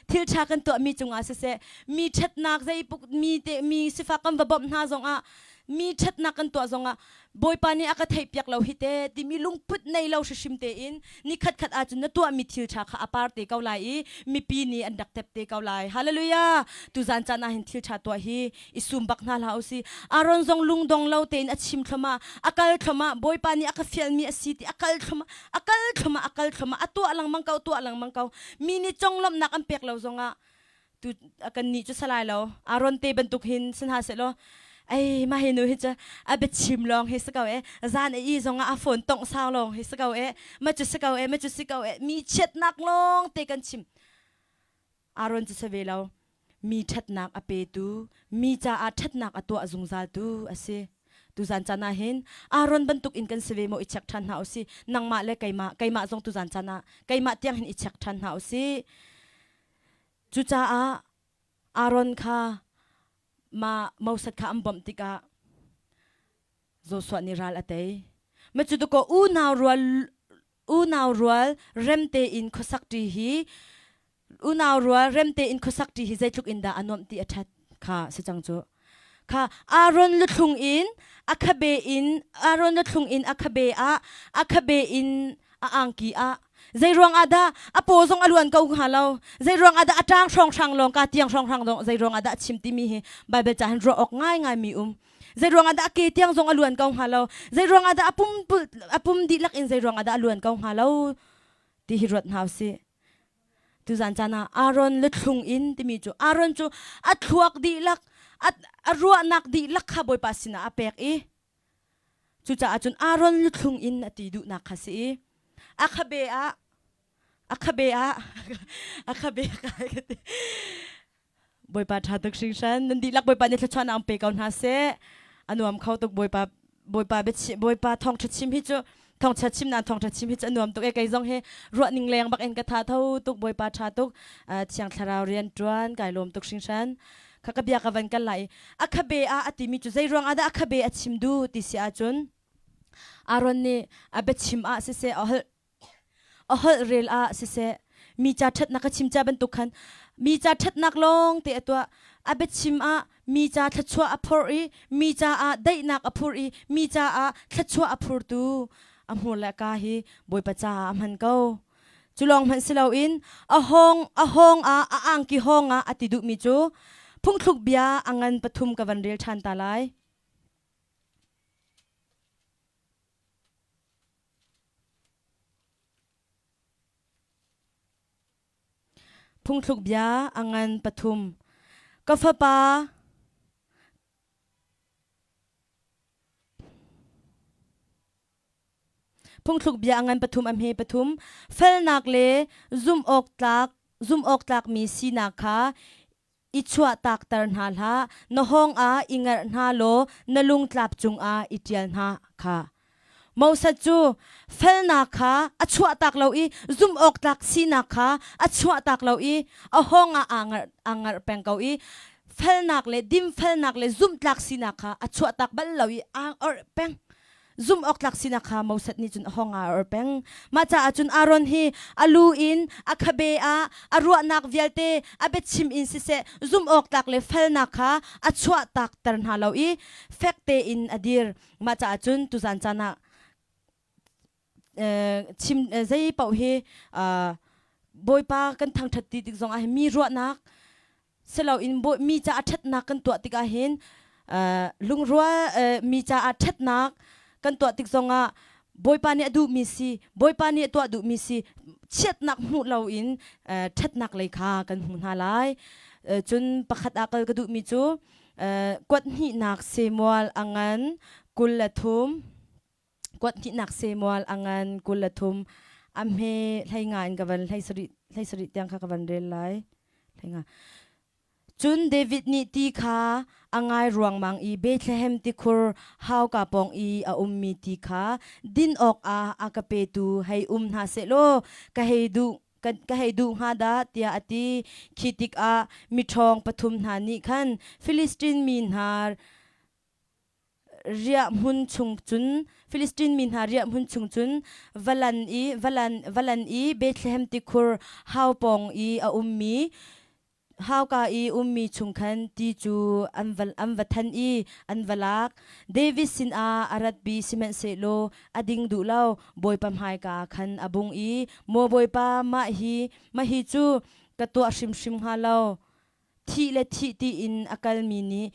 thilṭha kan tuahmi cungah siseh mi ṭhatnak zeipuk mi te mi sifak kan va bawmh hna zongah mi ṭhatnak kan tuah zongah Bawipa nih a ka theihpiak lo hi te timi lungput nei lo hrihrim tein ni khatkhat ahcun na tuahmi thil ṭha kha a par te ko lai i mipi nih an rak tep te ko lai hallelujah tuzan caan ah hin thil ṭha tuah hi i sum bak hna hlah usih Aaron zong lungdong lo tein a chim thlomah a kal thlomah Bawipa nih a ka fialmi a si ti a kal thlomah a kal thlomah a kal thlomah a tuah lengmang ko tuah lengmang ko mi nih conglawmhnak an pek lo zongah tu kan nih cu salai lo Aaron te bantuk hin si hna seh law ei mah hi nu hi cu a biachim lawng hi si ko e zan a i zongah a phone tongh sau lawng hi si ko e ma cu si ko e ma cu si ko e mi chiatnak lawng te kan chim Aaron cu si ve lo mi ṭhatnak a petu mi caah ṭhatnak a tuah zungzaltu a si tuzan caan ah hin Aaron bantuk in kan si ve maw i check ṭhan hna usih nangmah le keimah keimah zong tuzan caan ah keimah tiang hin i check ṭhan hna usih cucaah Aaron kha ma Moses kha an bawmh tikah Joshua nih ral a tei ma cu tukaw unau rual unau rual rem tein khuasak ṭi hi unau rual rem tein khuasak ṭi hi zeitluk in dah a nuamh ti a ṭhat kha si cang cu kha Aaron luthlung in a khabe in Aaron luthlung in a khabe ah a khabe in a angki ah. Zei ruang ah dah a paw zong a luan ko hnga lo? Zei ruang ah dah a ṭang hrawnghrang lawng ka tiang hrawnghrang zong zei ruang ah dah a chim timi hi Baibal ca hin ruah awk ngaingai mi um. Zei ruang ah dah a ke tiang zong a luan ko hnga lo? Zei ruang ah dah a pum a pum dihlak in zei ruang ah dah a luan ko hnga lo? Ti hi ruat hna usih. Tuzan caan ah Aaron luthlung in timi cu Aaron cu a thluak dihlak a ruahnak dihlak kha Bawipa sinah a pek i Cucaah cun Aaron luthlung in a ti duhnak kha si i a khabe ah a khabe ah a khabe kai ka ti Bawipa ṭha tuk hringhran nan dihlak Bawipa nih thluachuahnak an pe ko hna seh a nuam kho tuk Bawipa Bawipa biachim Bawipa thawngṭha chim hi cu thawngṭha chim nan thawngṭha chim hi cu a nuam tuk e kei zong hi ruah ning leng bak in ka tha tho tuk Bawipa ṭha tuk Thiang Thlarau rian ṭuan kai lawm tuk hringhran kha ka bia ka van kal lai i a khabe ah a timi cu zei ruang ah dah a khabe a chim duh ti si ahcun Aaron nih a biachim ah siseh a holh a holh rel ah siseh mi ca ṭhatnak ka chim ca bantuk khan mi ca ṭhatnak lawng te a tuah a biachim ah mi ca thluachuah a phor i mi caah daihnak a phur i mi caah thluachuah a phurtu a hmur le a ka hi Bawipa caah a hman ko Cu lawng hmanh si loin a hawng a hawng ah a angki hawng ah a ti duhmi cu phungthluk bia a ngan pathum ka van rel ṭhan ta lai. Phungthluk bia a ngan pathum. Ka fapa Phungthluk bia a ngan pathum a hme pathum felnak le zumh awk tlak zumh awk tlakmi sinak kha i chuahtakter hna hlah na hawng ah i ngerh hna law na lungtlap cungah i ṭial hna kha Moses cu felnak kha a chuahtak lo i zumh awk tlak sinak kha a chuahtak lo i a hawng ah aa ngerh aa ngerh peng ko i felnak le dinfelnak le zumhtlak sinak kha a chuahtak bal lo i aa orh peng Zumh awk tlak sinak kha Moses nih cun a hawng ah a or peng. Mah caah cun Aaron hi a lu in a khabe ah a ruahnak vialte a biachim in siseh zumh awk tlak le felnak kha a chuahtak ter hna lo i fek tein a dir. Mah caah cun tuzan caan ah chim zei paoh hi Bawipa kan thangṭhat ti tik zong ah hin mi ruahnak siloin mi caah ṭhatnak kan tuah tikah hin lungrual mi caah ṭhatnak kan tuah tik zongah Bawipa nih a duhmi si Bawipa nih a tuah duhmi si chiatnak hmuh loin ṭhatnak lei kha kan hmu hna lai cun pakhat ah kal ka duhmi cu kuat hnihnak Samuel a ngan 23 kuat hnihnak Samuel a ngan 23 a hme hlei nga in ka van hlei sarih hlei sarih tiang kha ka van rel lai hlei nga Cun David nih ti kha a ngai ruangmang i Bethlehem tikhur hauka pawng i a ummi ti kha din awkah a ka petu hei um hna sehlaw ka hei duh ka hei duh hnga dah tiah a ti. Khi tikah miṭhawng pathum hna nih khan Filistin mi hna riahhmun chung cun Filistin mi hna riahhmun chung cun valan i valan valan i Bethlehem tikhur hau pawng i a ummi hauka i ummi chung khan ti cu an va an va than i an va lak. David sinah a ratpi sihmanhsehlaw a ding duh lo. Bawipa hmaika ah khan a bung i, Maw Bawipa, mah hi mah hi cu ka tuah hrimhrim hnga lo. Thih le thih tiin a kalmi nih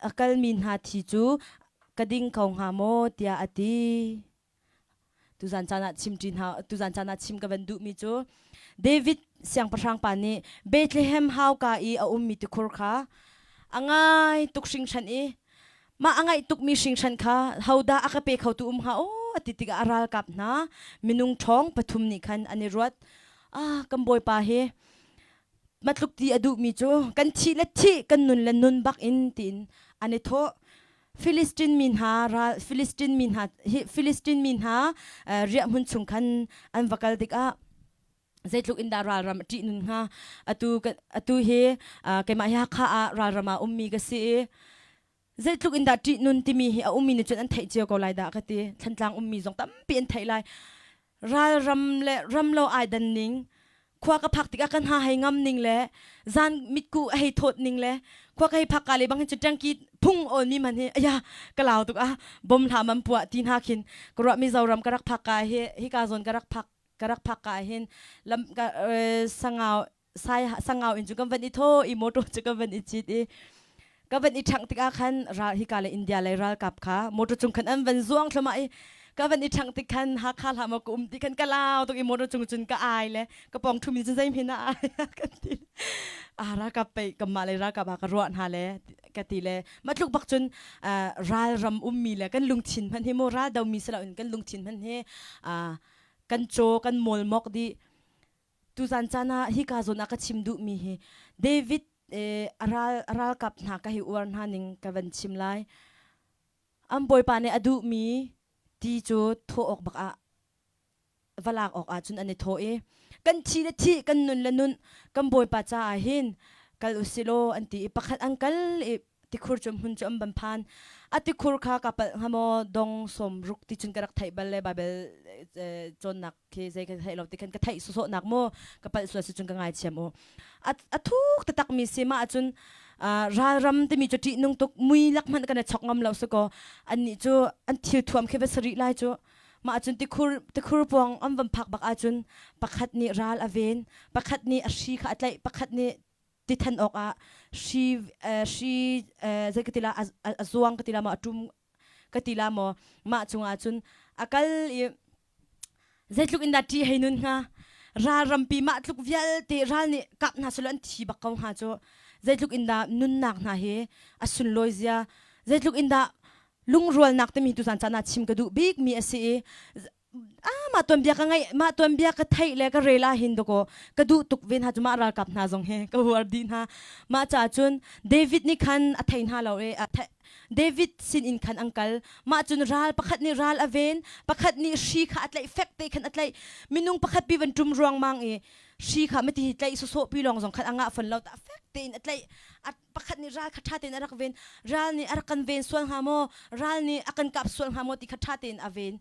a kalmi hna thi cu ka ding ko hnga maw tiah a ti. Tuzan caan ah chim ṭi hna tuzan caan ah chim ka van duhmi cu David siangpahrang pa nih Bethlehem hauka i a ummi tikhur kha a ngai tuk hringhran i mah a ngaih tukmi hringhran kha hodah a ka pe khotu um hnga aw a ti tikah a ralkap hna minung ṭhawng pathum nih khan an i ruat ah kan bawipa hi matluk ti a duhmi cu kan thih le thih kan nun le nun bak in tiin an i thawh Filistin mi hna ral Filistin mi hna hi Filistin mi hna riahhmun chung khan an va kal tikah zeitluk in dah ralram a ṭih nun hnga atu atu hi keimah hi Hakha ah ralram ah ummi ka si i zeitluk in dah ṭih nun timi hi a ummi nih cun an theih cio ko lai dah ka ti Thantlang ummi zong tampi an theih lai ralram le ram lo ai dan ning khua ka phak tikah ka hna hei ngam ning le zan mitku a hei thawt ning le khua ka hei phak ka le bang hin cu tangki phung on mi man hi aya ka lau tuk ah bom hla man puah ti hna khin ka ruah Mizoram ka rak phak ka hi hi ka zawn ka rak phak. Ka rak phak ka hin lam ka sangau sai sangau in cu kan van i thaw i motor cu kan van i cit i ka van i ṭhangh tikah khan ral hika le India lei ralkap kha motor cung khan an van zuang thluahmah i ka van i ṭhangh tik khan Hakha hlah maw ka um ti khan ka lau tuk i motor cung cun ka ai le ka pawng ṭhumi cun zeihmanh ah ai kan ti ah ralkap pei kanmah lei ralkap ah ka ruah hna le ka ti le mah tluk bak cun ral ram ummi le kan lungthin hmanh hi maw ral domi si loin kan lungthin hmanh hi kan caw kan mawlmok dih Tuzan caan ah hika zawn ah ka chim duhmi hi David a ral a ralkap hna ka hi uar hna ning ka van chim lai. An bawipa nih a duhmi ti cu thawh awk bak ah va lak awk ah cun an i thawh i kan thi le thih kan nun le nun kan bawipa caah hin kal usilaw an ti i pakhat an kal i tikhur cu hmun cu an van phan. A tikhur kha ka palh hnga maw dong sawm ruk ti cun ka rak theih bal le Baibal cawnnak khi zei ka theih lo ti khan ka theih sawsawh nak maw ka palh sual si cun ka ngaithiam u. A thuk taktak mi si mah ahcun ralram timi cu ṭihnung tuk mui lak hmanh kan i chok ngam lo si kaw annih cu an thil thuam khi va si rih lai cu mah ahcun tikhur tikhur puang an van phak bak ahcun pakhat nih ral a ven pakhat nih a hri kha a tlaih pakhat nih ti than awk ah hri hri zei ka ti la a zuang ka ti la maw a ṭum ka ti la maw mah cungah cun a kal i zeitluk in dah ṭi hei nun hnga ral rampi mah tluk vialte ral nih kap hna selaw an thi bak ko hnga cu zeitluk in dah nunnak hna hi a sunlawi zia zeitluk in dah lungrualnak timi tuzan caan ah chim ka duh bik mi a si i ah mah tuanbia ka ngaih mah tuanbia ka theih le ka rel ah hin dakaw ka duh tuk ve hna cu mah ralkap hna zong hi ka huar dih hna mah caah cun David nih khan a thei hna lo i David sin in khan an kal mah cun ral pakhat nih ral a ven pakhat nih hri kha a tlaih fek te khan a tlaih minung pakhat pi van ṭum ruangmang i hri kha mati tlaih sawsawh pi lawng zong khan a ngah fon lo ta fek tein a tlaih pakhat nih ral kha ṭha tein a rak ven ral nih a rak kan ven sual hnga maw ral nih a kan kap sual hnga maw ti kha ṭha tein a ven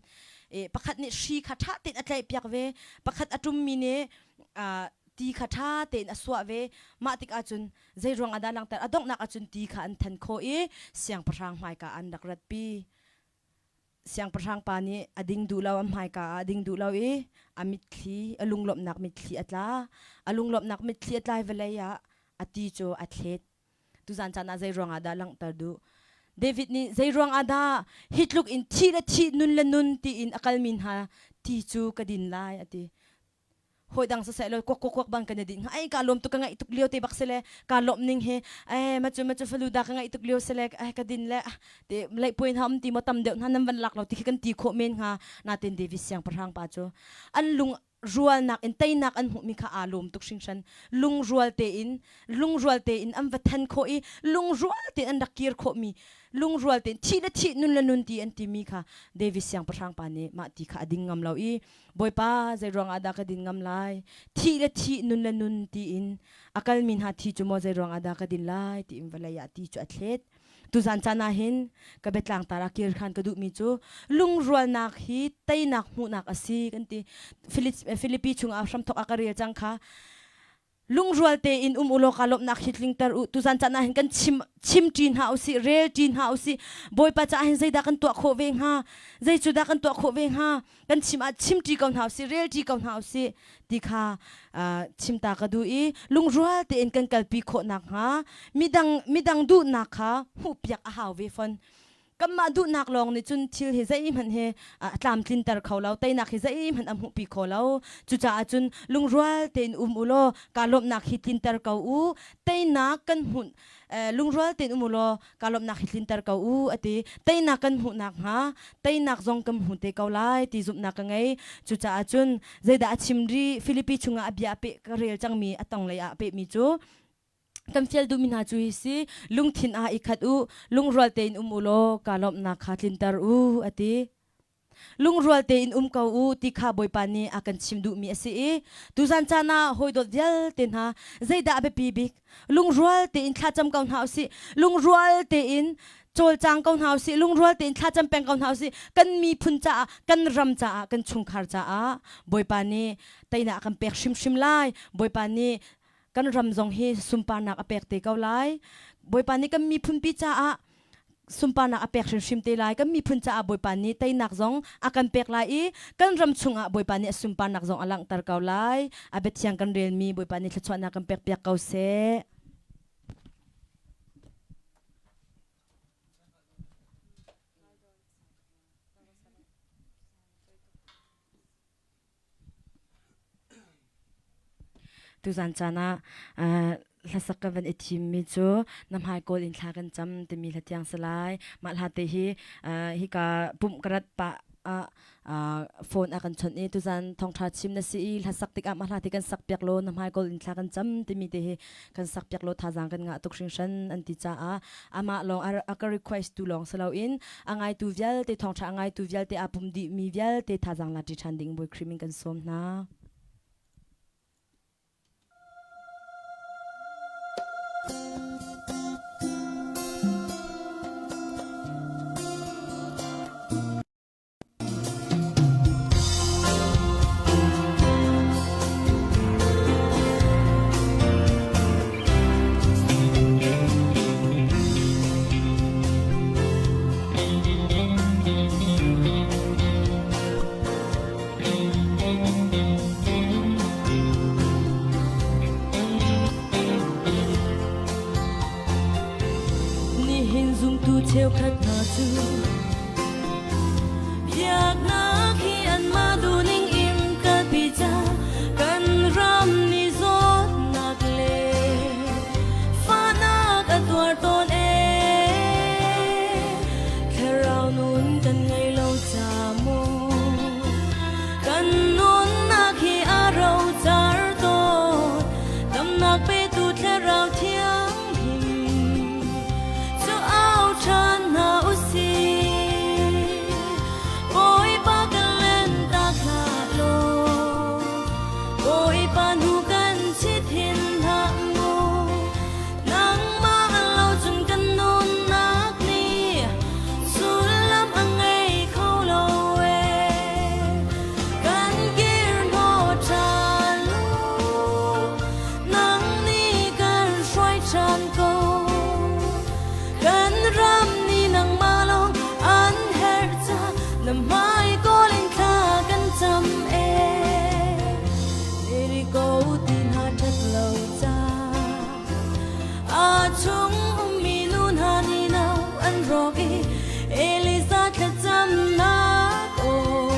e, pakhat nih hri kha ṭha tein a tlaihpiak ve pakhat a ṭummi nih ti kha ṭha tein a suah ve mah tikah cun zei ruang ah dah langhter a donghnak ahcun ti kha an then khawh i siangpahrang hmaika an rak ratpi Siangpahrang pa nih a ding duh lo, a hmaika ah a ding duh lo i a mitthli, a lunglawmhnak mitthli a tla. A lunglawmhnak mitthli a tlai vawlei ah a ti cu a thlet. Tuzan caan ah zei ruangah dah langhter duh? David nih zei ruangah dah hi tluk in thih le thih, nun le nun tiin a kalmi hna ti cu ka din lai a ti. Hawi dang siseh law kuak kuak kuak bang kan i dinh hnga. Ai ka lawm tuk ka ngaih tuk lio te bak si le ka lawmh ning hi ai macu macu falu da ka ngaih tuk lio si le ai ka din le ti leihpuai hna um ti maw tam deuh hna nan van lak lo ti khi kan ti khawh men hnga. Natin David siangpahrang pa cu an lung rualnak in teinak an hmuhmi kha aa lawm tuk hringhran. Lungrual tein lungrual tein an va then khawh i lungrual tein an rak kir khawhmi lungrual tein thih le thih nun le nun ti an timi kha David siangpahrang pa nih mah ti kha a ding ngam lo i Bawipa zeiruang ah dah ka din ngam lai? Thih le thih, nun le nun tiin a kalmi hna thi cu maw zeiruang ah dah ka din lai tiin vawlei ah ti cu a thlet. Tuzan caan ah hin ka biatlang tar ah kir khan ka duhmi cu lungrualnak hi teinak hmuhnak a si kan ti. Filipi chungah hramthok ah ka rel cang kha. Lungrual tein um u law ka lawmhnak hi tlingter u. Tuzan caan ah hin kan chim chim ṭi hna usih, rel ṭi hna usih. Bawipa caah hin zeidah kan tuah khawh ve hnga? Zei cu dah kan tuah khawh ve hnga? Kan chim ah chim ṭi ko hna usih, rel ṭi ko hna usih ti kha chim ta ka duh i lungrual tein kan kalpi khawh nakhnga midang midang duhnak kha hmuhpiak a hau ve fawn. Kanmah duhnak lawng nih cun thil hi zeihmanh hi a tlamtlinter kho lo, teinak hi zeihmanh a hmuhpi kho lo. Cucaah cun lungrual tein um u law kaa lawmhnak hi tlinter ko u. Teinak kan hmuh lungrual tein um u law kaa lawmhnak hi tlinter ko u a ti. Teinak kan hmuh nakhnga teinak zong kan hmu te ko lai ti zumhnak ka ngei. Cucaah cun zeidah a chim rih? Filipi chungah a bia a peh ka rel cangmi a tanglei ah a pehmi cu Kan fial duhmi hna cu hi si, lungthin ah i khat u, lungrual tein um u law kaa lawmhnak kha tlinter u, a ti. Lungrual tein um ko u ti kha Bawipa nih a kan chim duhmi a si i tuzan caan ah hawidawt vialte hna zeidah a biapi bik? Lungrual tein thlacam ko hna usih. Lungrual tein cawlcang ko hna usih. Lungrual tein thlacam peng ko hna usih. Kan miphun caah, kan ram caah, kan chungkhar caah Bawipa nih teinak a kan pek hrimhrim lai. Bawipa nih kan ram zong hi sunparnak a pek te ko lai. Bawipa nih kan miphunpi caah Sunparnak a pek hrimhrim te lai. Kan miphun caah Bawipa nih teinak zong a kan pek lai i kan ram chungah Bawipa nih a sunparnak zong a langhter ko lai. A biathiang kan relmi Bawipa nih thluachuahnak kan pekpiak ko seh. Tuzan caan ah hlasak ka van i thimmi cu na hmai kawl in thla kan cam timi hla thiang si lai. Mah hla te hi hika pumh ka rat pah ah phone a kan chawnh i tuzan thawngṭha chim na si i hlasak tikah mah hla te kan sak piak law na hmai kawl in thla kan cam timi te hi kan sak piak law thazaang kan ngah tuk hringhran an ti caah amah lawng a ka request tu lawng si loin a ngaitu vialte thawngṭha a ngaitu vialte aa pum dihmi vialte thazaang la ṭi ṭhan ding Bawi Khrih min kan sawm hna. Nihin zumtu cheukhat hna cu Biaknak hi anmah duhning in kalpi ca kan ram nih zawtnak le fahnak a tuar tawn ee. Thlarau nun kan ngei lo ca maw kan nunnak hi a rocar tawn damnak petu thlarau thianghlim cu au ṭhan hna usih. Bawipa kan lentak hlah law, Bawipa hnu kan chit hin hlah mu. Nangmah lo cun kan nunnak nih sullam a ngei kho lo ee. Kan kir hnawh ṭhan lo, nang nih kan hruai ṭhan ko. Kan ram nih nangmah lawng an herh ca na hmai kawl in thla kan cam ee. Jericho ti hna ṭhat lo ca a chung ummi nu hna nih nau an rawk i Eliza thlacamnak aw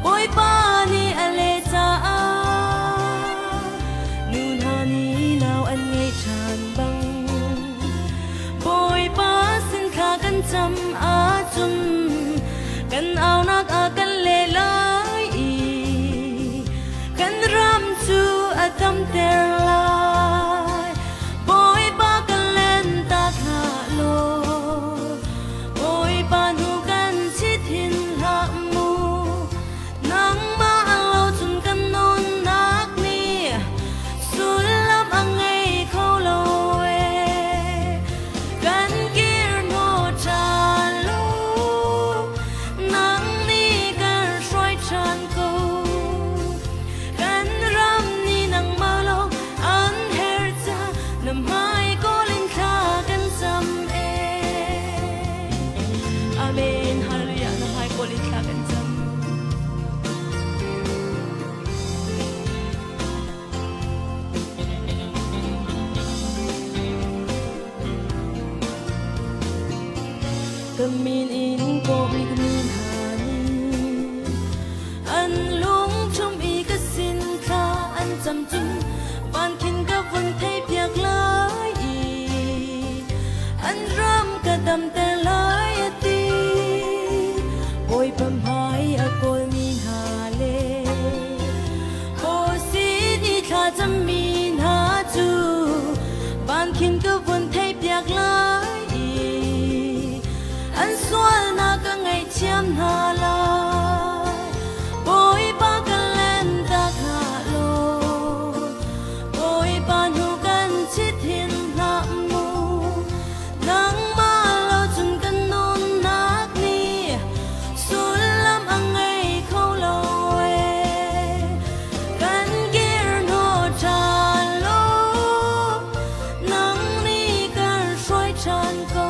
Bawipa nih a leh caah nu hna nih nau an ngeih ṭhan bang Bawipa sin thla kan cam ahcun kan aunak a kan leh lai i kan ram cu a damter lai. Bawipa kan lentak hlah law Bawipa hnu kan chit hin hlah mu. Nangmah lo cun kan nunnak nih sullam a ngei kho lo ee. Kan kir hnawh ṭhan lo, nang nih kan hruai ṭhan ko. Kan ram nih nangmah lawng an herh ca na hmai kawl in thla kan cam ee. Amen. Hallelujah. Na hmai kawl in thla kan cam. Ka min in kawhmi ka min hna nih an lung chung i ka sin thla an cam cun van khin ka vun theihpiak lai i an ram ka damter lai a ti. Bawipa hmai a kawlmi hna le Haw sin i thla cammi hna cu van khin ka vun theihpiak lai i an sualnak ka ngaihthiam hna lai. Bawipa ka lentak hlah law Bawipa hnu kan chit hin hlah mu. Nangmah lo cun kan nunnak nih sullam a ngei kho lo ee. Kan kir hnawh ṭhan lo, nang nih kan hruai ṭhan ko.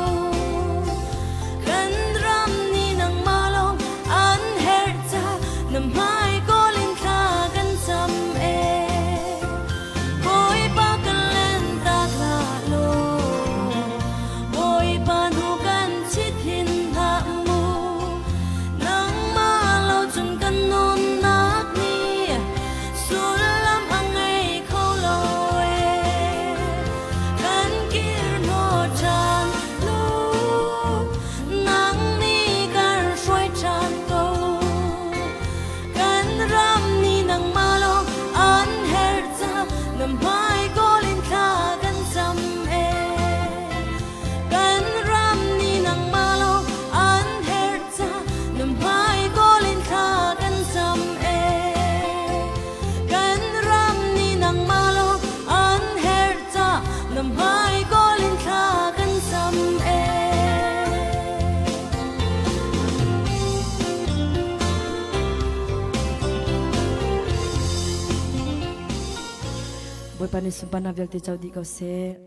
Bawipa nih sunparnak vialte co dih ko seh.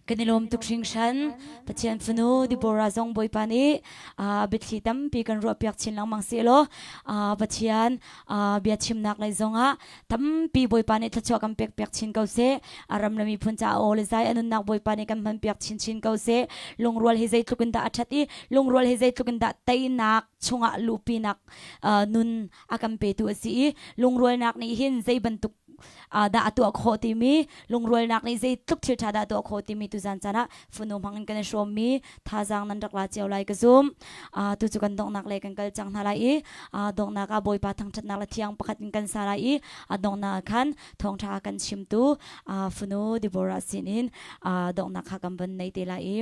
Kan i lawm tuk hringhran. Pathian fanu Deborah zong Bawipa nih biathli tampi kan ruahpiak chin lengmang sehlaw Pathian biachimnak lei zongah tampi Bawipa nih thluachuah kan pekpiak chin ko seh. A ram le miphun caah aw le zai a nunnak Bawipa nih kan hmanpiak chinchin ko seh. Lungrual hi zeitluk in dah a ṭhat i lungrual hi zeitluk in dah teinak chungah luhpinak nun a kan petu a si i lungrualnak nih hin zei bantuk dah a tuah khawh timi lungrualnak nih zeitluk thil ṭha dah a tuah khawh timi tuzan caan ah fanu hmang in kan i hrawmmi thazaang nan rak la cio lai ka zum. Tu cu kan donghnak le kan kal cang hna lai i donghnak ah Bawipa thangṭhatnak le thiang pakhat in kan sa lai i a donghnak ah khan thawngṭha kan chimtu fanu Deborah sinin donghnak kha kan van nei te lai i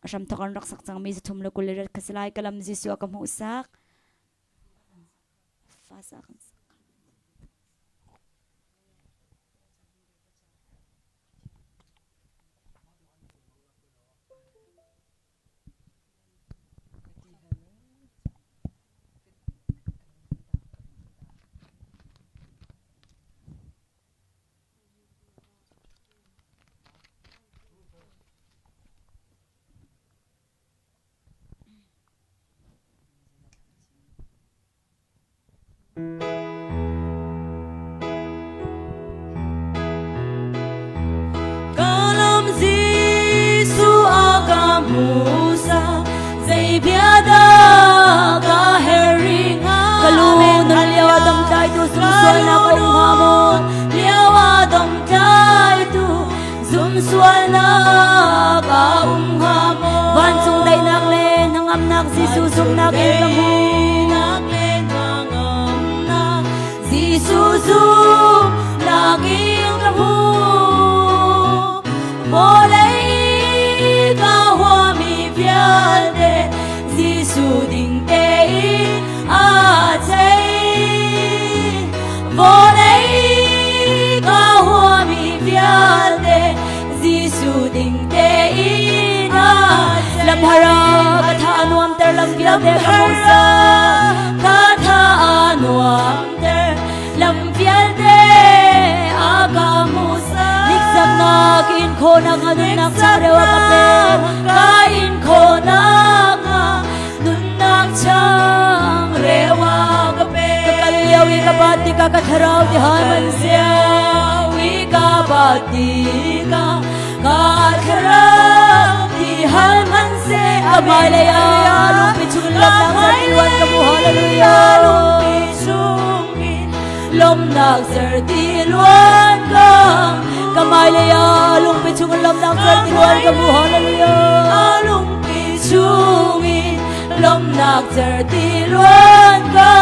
hramthawk an rak sak cangmi zathum le 20 le riat kha si lai ka lam Jesuh a ka hmuhsak. Fa sa kan sak. Ka lam Jesuh a ka hmuhsak, zei bia dah ka herh rih hnga? Ka lu nun lio ah domtlaitu zumsualnak a um hnga maw? Lio ah domtlaitu zumsualnak a um hnga maw? Vancung daihnak le hnangamnak Jesuh zumhnak in ka hmu. Jesuh zumhnak in ka hmu. Vawlei ka huami vialte Jesuh ding tein aa thei. Vawlei ka huami vialte Jesuh ding tein aa thei. Lamhara ka tha a nuamter lam vialte ka hmuhsak. Ka tha a nuamter lam vialte a ka hmuhsak. Hniksaknak in khawhnak hnga nunnak changreu a ka pek. Ka in khawhnak hnga nunnak changreu a ka pek. Ka kal lio i ka bat tikah ka thlarau ti hai man Lio i ka bat tikah ka thlarau ti hal hmanhseh Ka hmailei ah lungpi chungin lawmhnak cerhti ka hmu hallelujah. Lungpi chungin lawmhnak cerhti luan ka Ka hmailei ah lungpi chungin lawmhnak cerhti luan ka hmu hallelujah. Lungpi chungin lawmhnak cerhti luan ka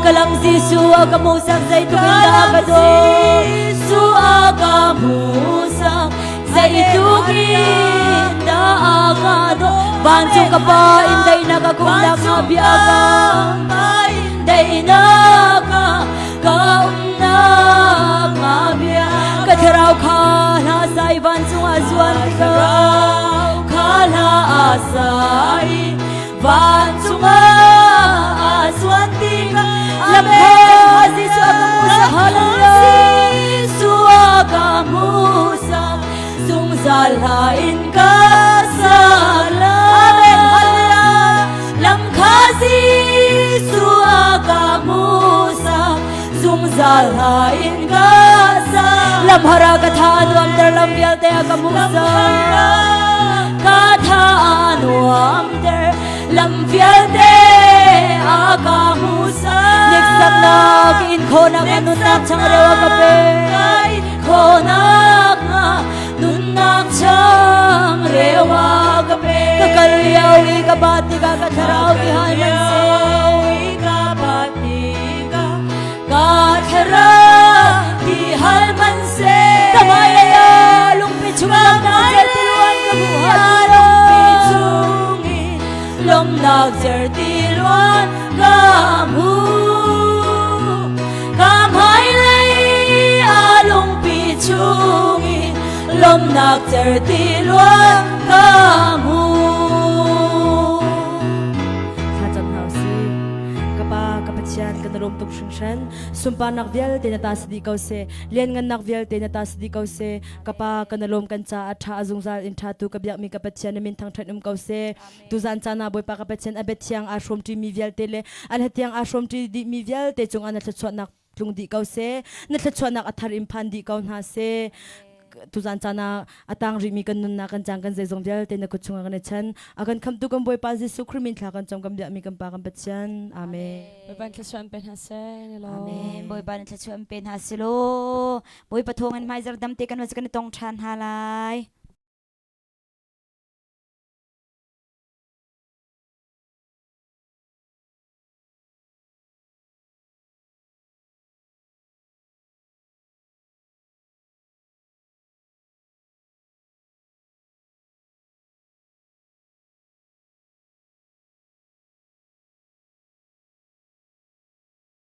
Ka lam Jesuh a ka hmuhsak zeitluk in dah a ka dawt. Jesuh a ka hmuhsak zeitluk in dah a ka dawt. Vancung ka Pa in daihnak a kumnak nga bia ka. Daihnak a ka umnak nga bia. Ka thlarau kha hla sai vancung ah zuan tikah. Thlarau kha hla a sai vancung ah a zuan tikah. Lam kha Jesuh a ka hmuhsak hallelujah. Jesuh a ka hmuhsak zungzal hla in ka sa lai. Amen hallelujah. Lam kha Jesuh a ka hmuhsak zungzal hla in ka sa. Lam hara ka tha a nuamter lam vialte a ka hmuhsak. Ka tha a nuamter lam vialte a ka hmuhsak. Hniksaknak in khawhnak a nunnak changreu a ka pek. Khawhnak nga nunnak changreu a ka pek. Ka kal lio i ka bat tikah ka thlarau ti hai man seh. Ka bat tikah ka thlarau ti hal man seh. Ka hmailei ah lungpi chung lawmhnak cerhti luan ka hmuh hallelujah. Chungin lawmhnak cerhti luan ka hmu. Ka hmailei ah lungpi chungin lawmhnak cerhti luan ka hmu. Thlacam. lawm tuk hringhran. Sunparnak vialte na ta si dih ko seh. Lianngannak vialte na ta si dih ko seh. Ka Pa, kan lawm kan caah ṭha a zungzal in ṭha tu ka biakmi ka Pathian na min thangṭhat um ko seh. Tuzan caan ah Bawipa ka Pathian a biathiang aa hrawmṭi mi vialte le a hlathiang aa hrawmṭi dihmi vialte cungah na thluachuahnak tlung dih ko seh. Na thluachuahnak a thar in phan dih ko hna seh. Tuzan caan ah a tang rihmi kan nunnak kan caan kan zeizong vialte na kut chungah kan i chan. A kan khamtu kan Bawipa Jesuh Khrih min thla kan cam kan biakmi kan Pa kan Pathian. Amen. Bawipa thluachuah in pe hna seh. Amen. Bawipa na thluachuah in pe hna seh law. Bawipa thawng in hmaizarh damte kan kan i tong ṭhan hna lai.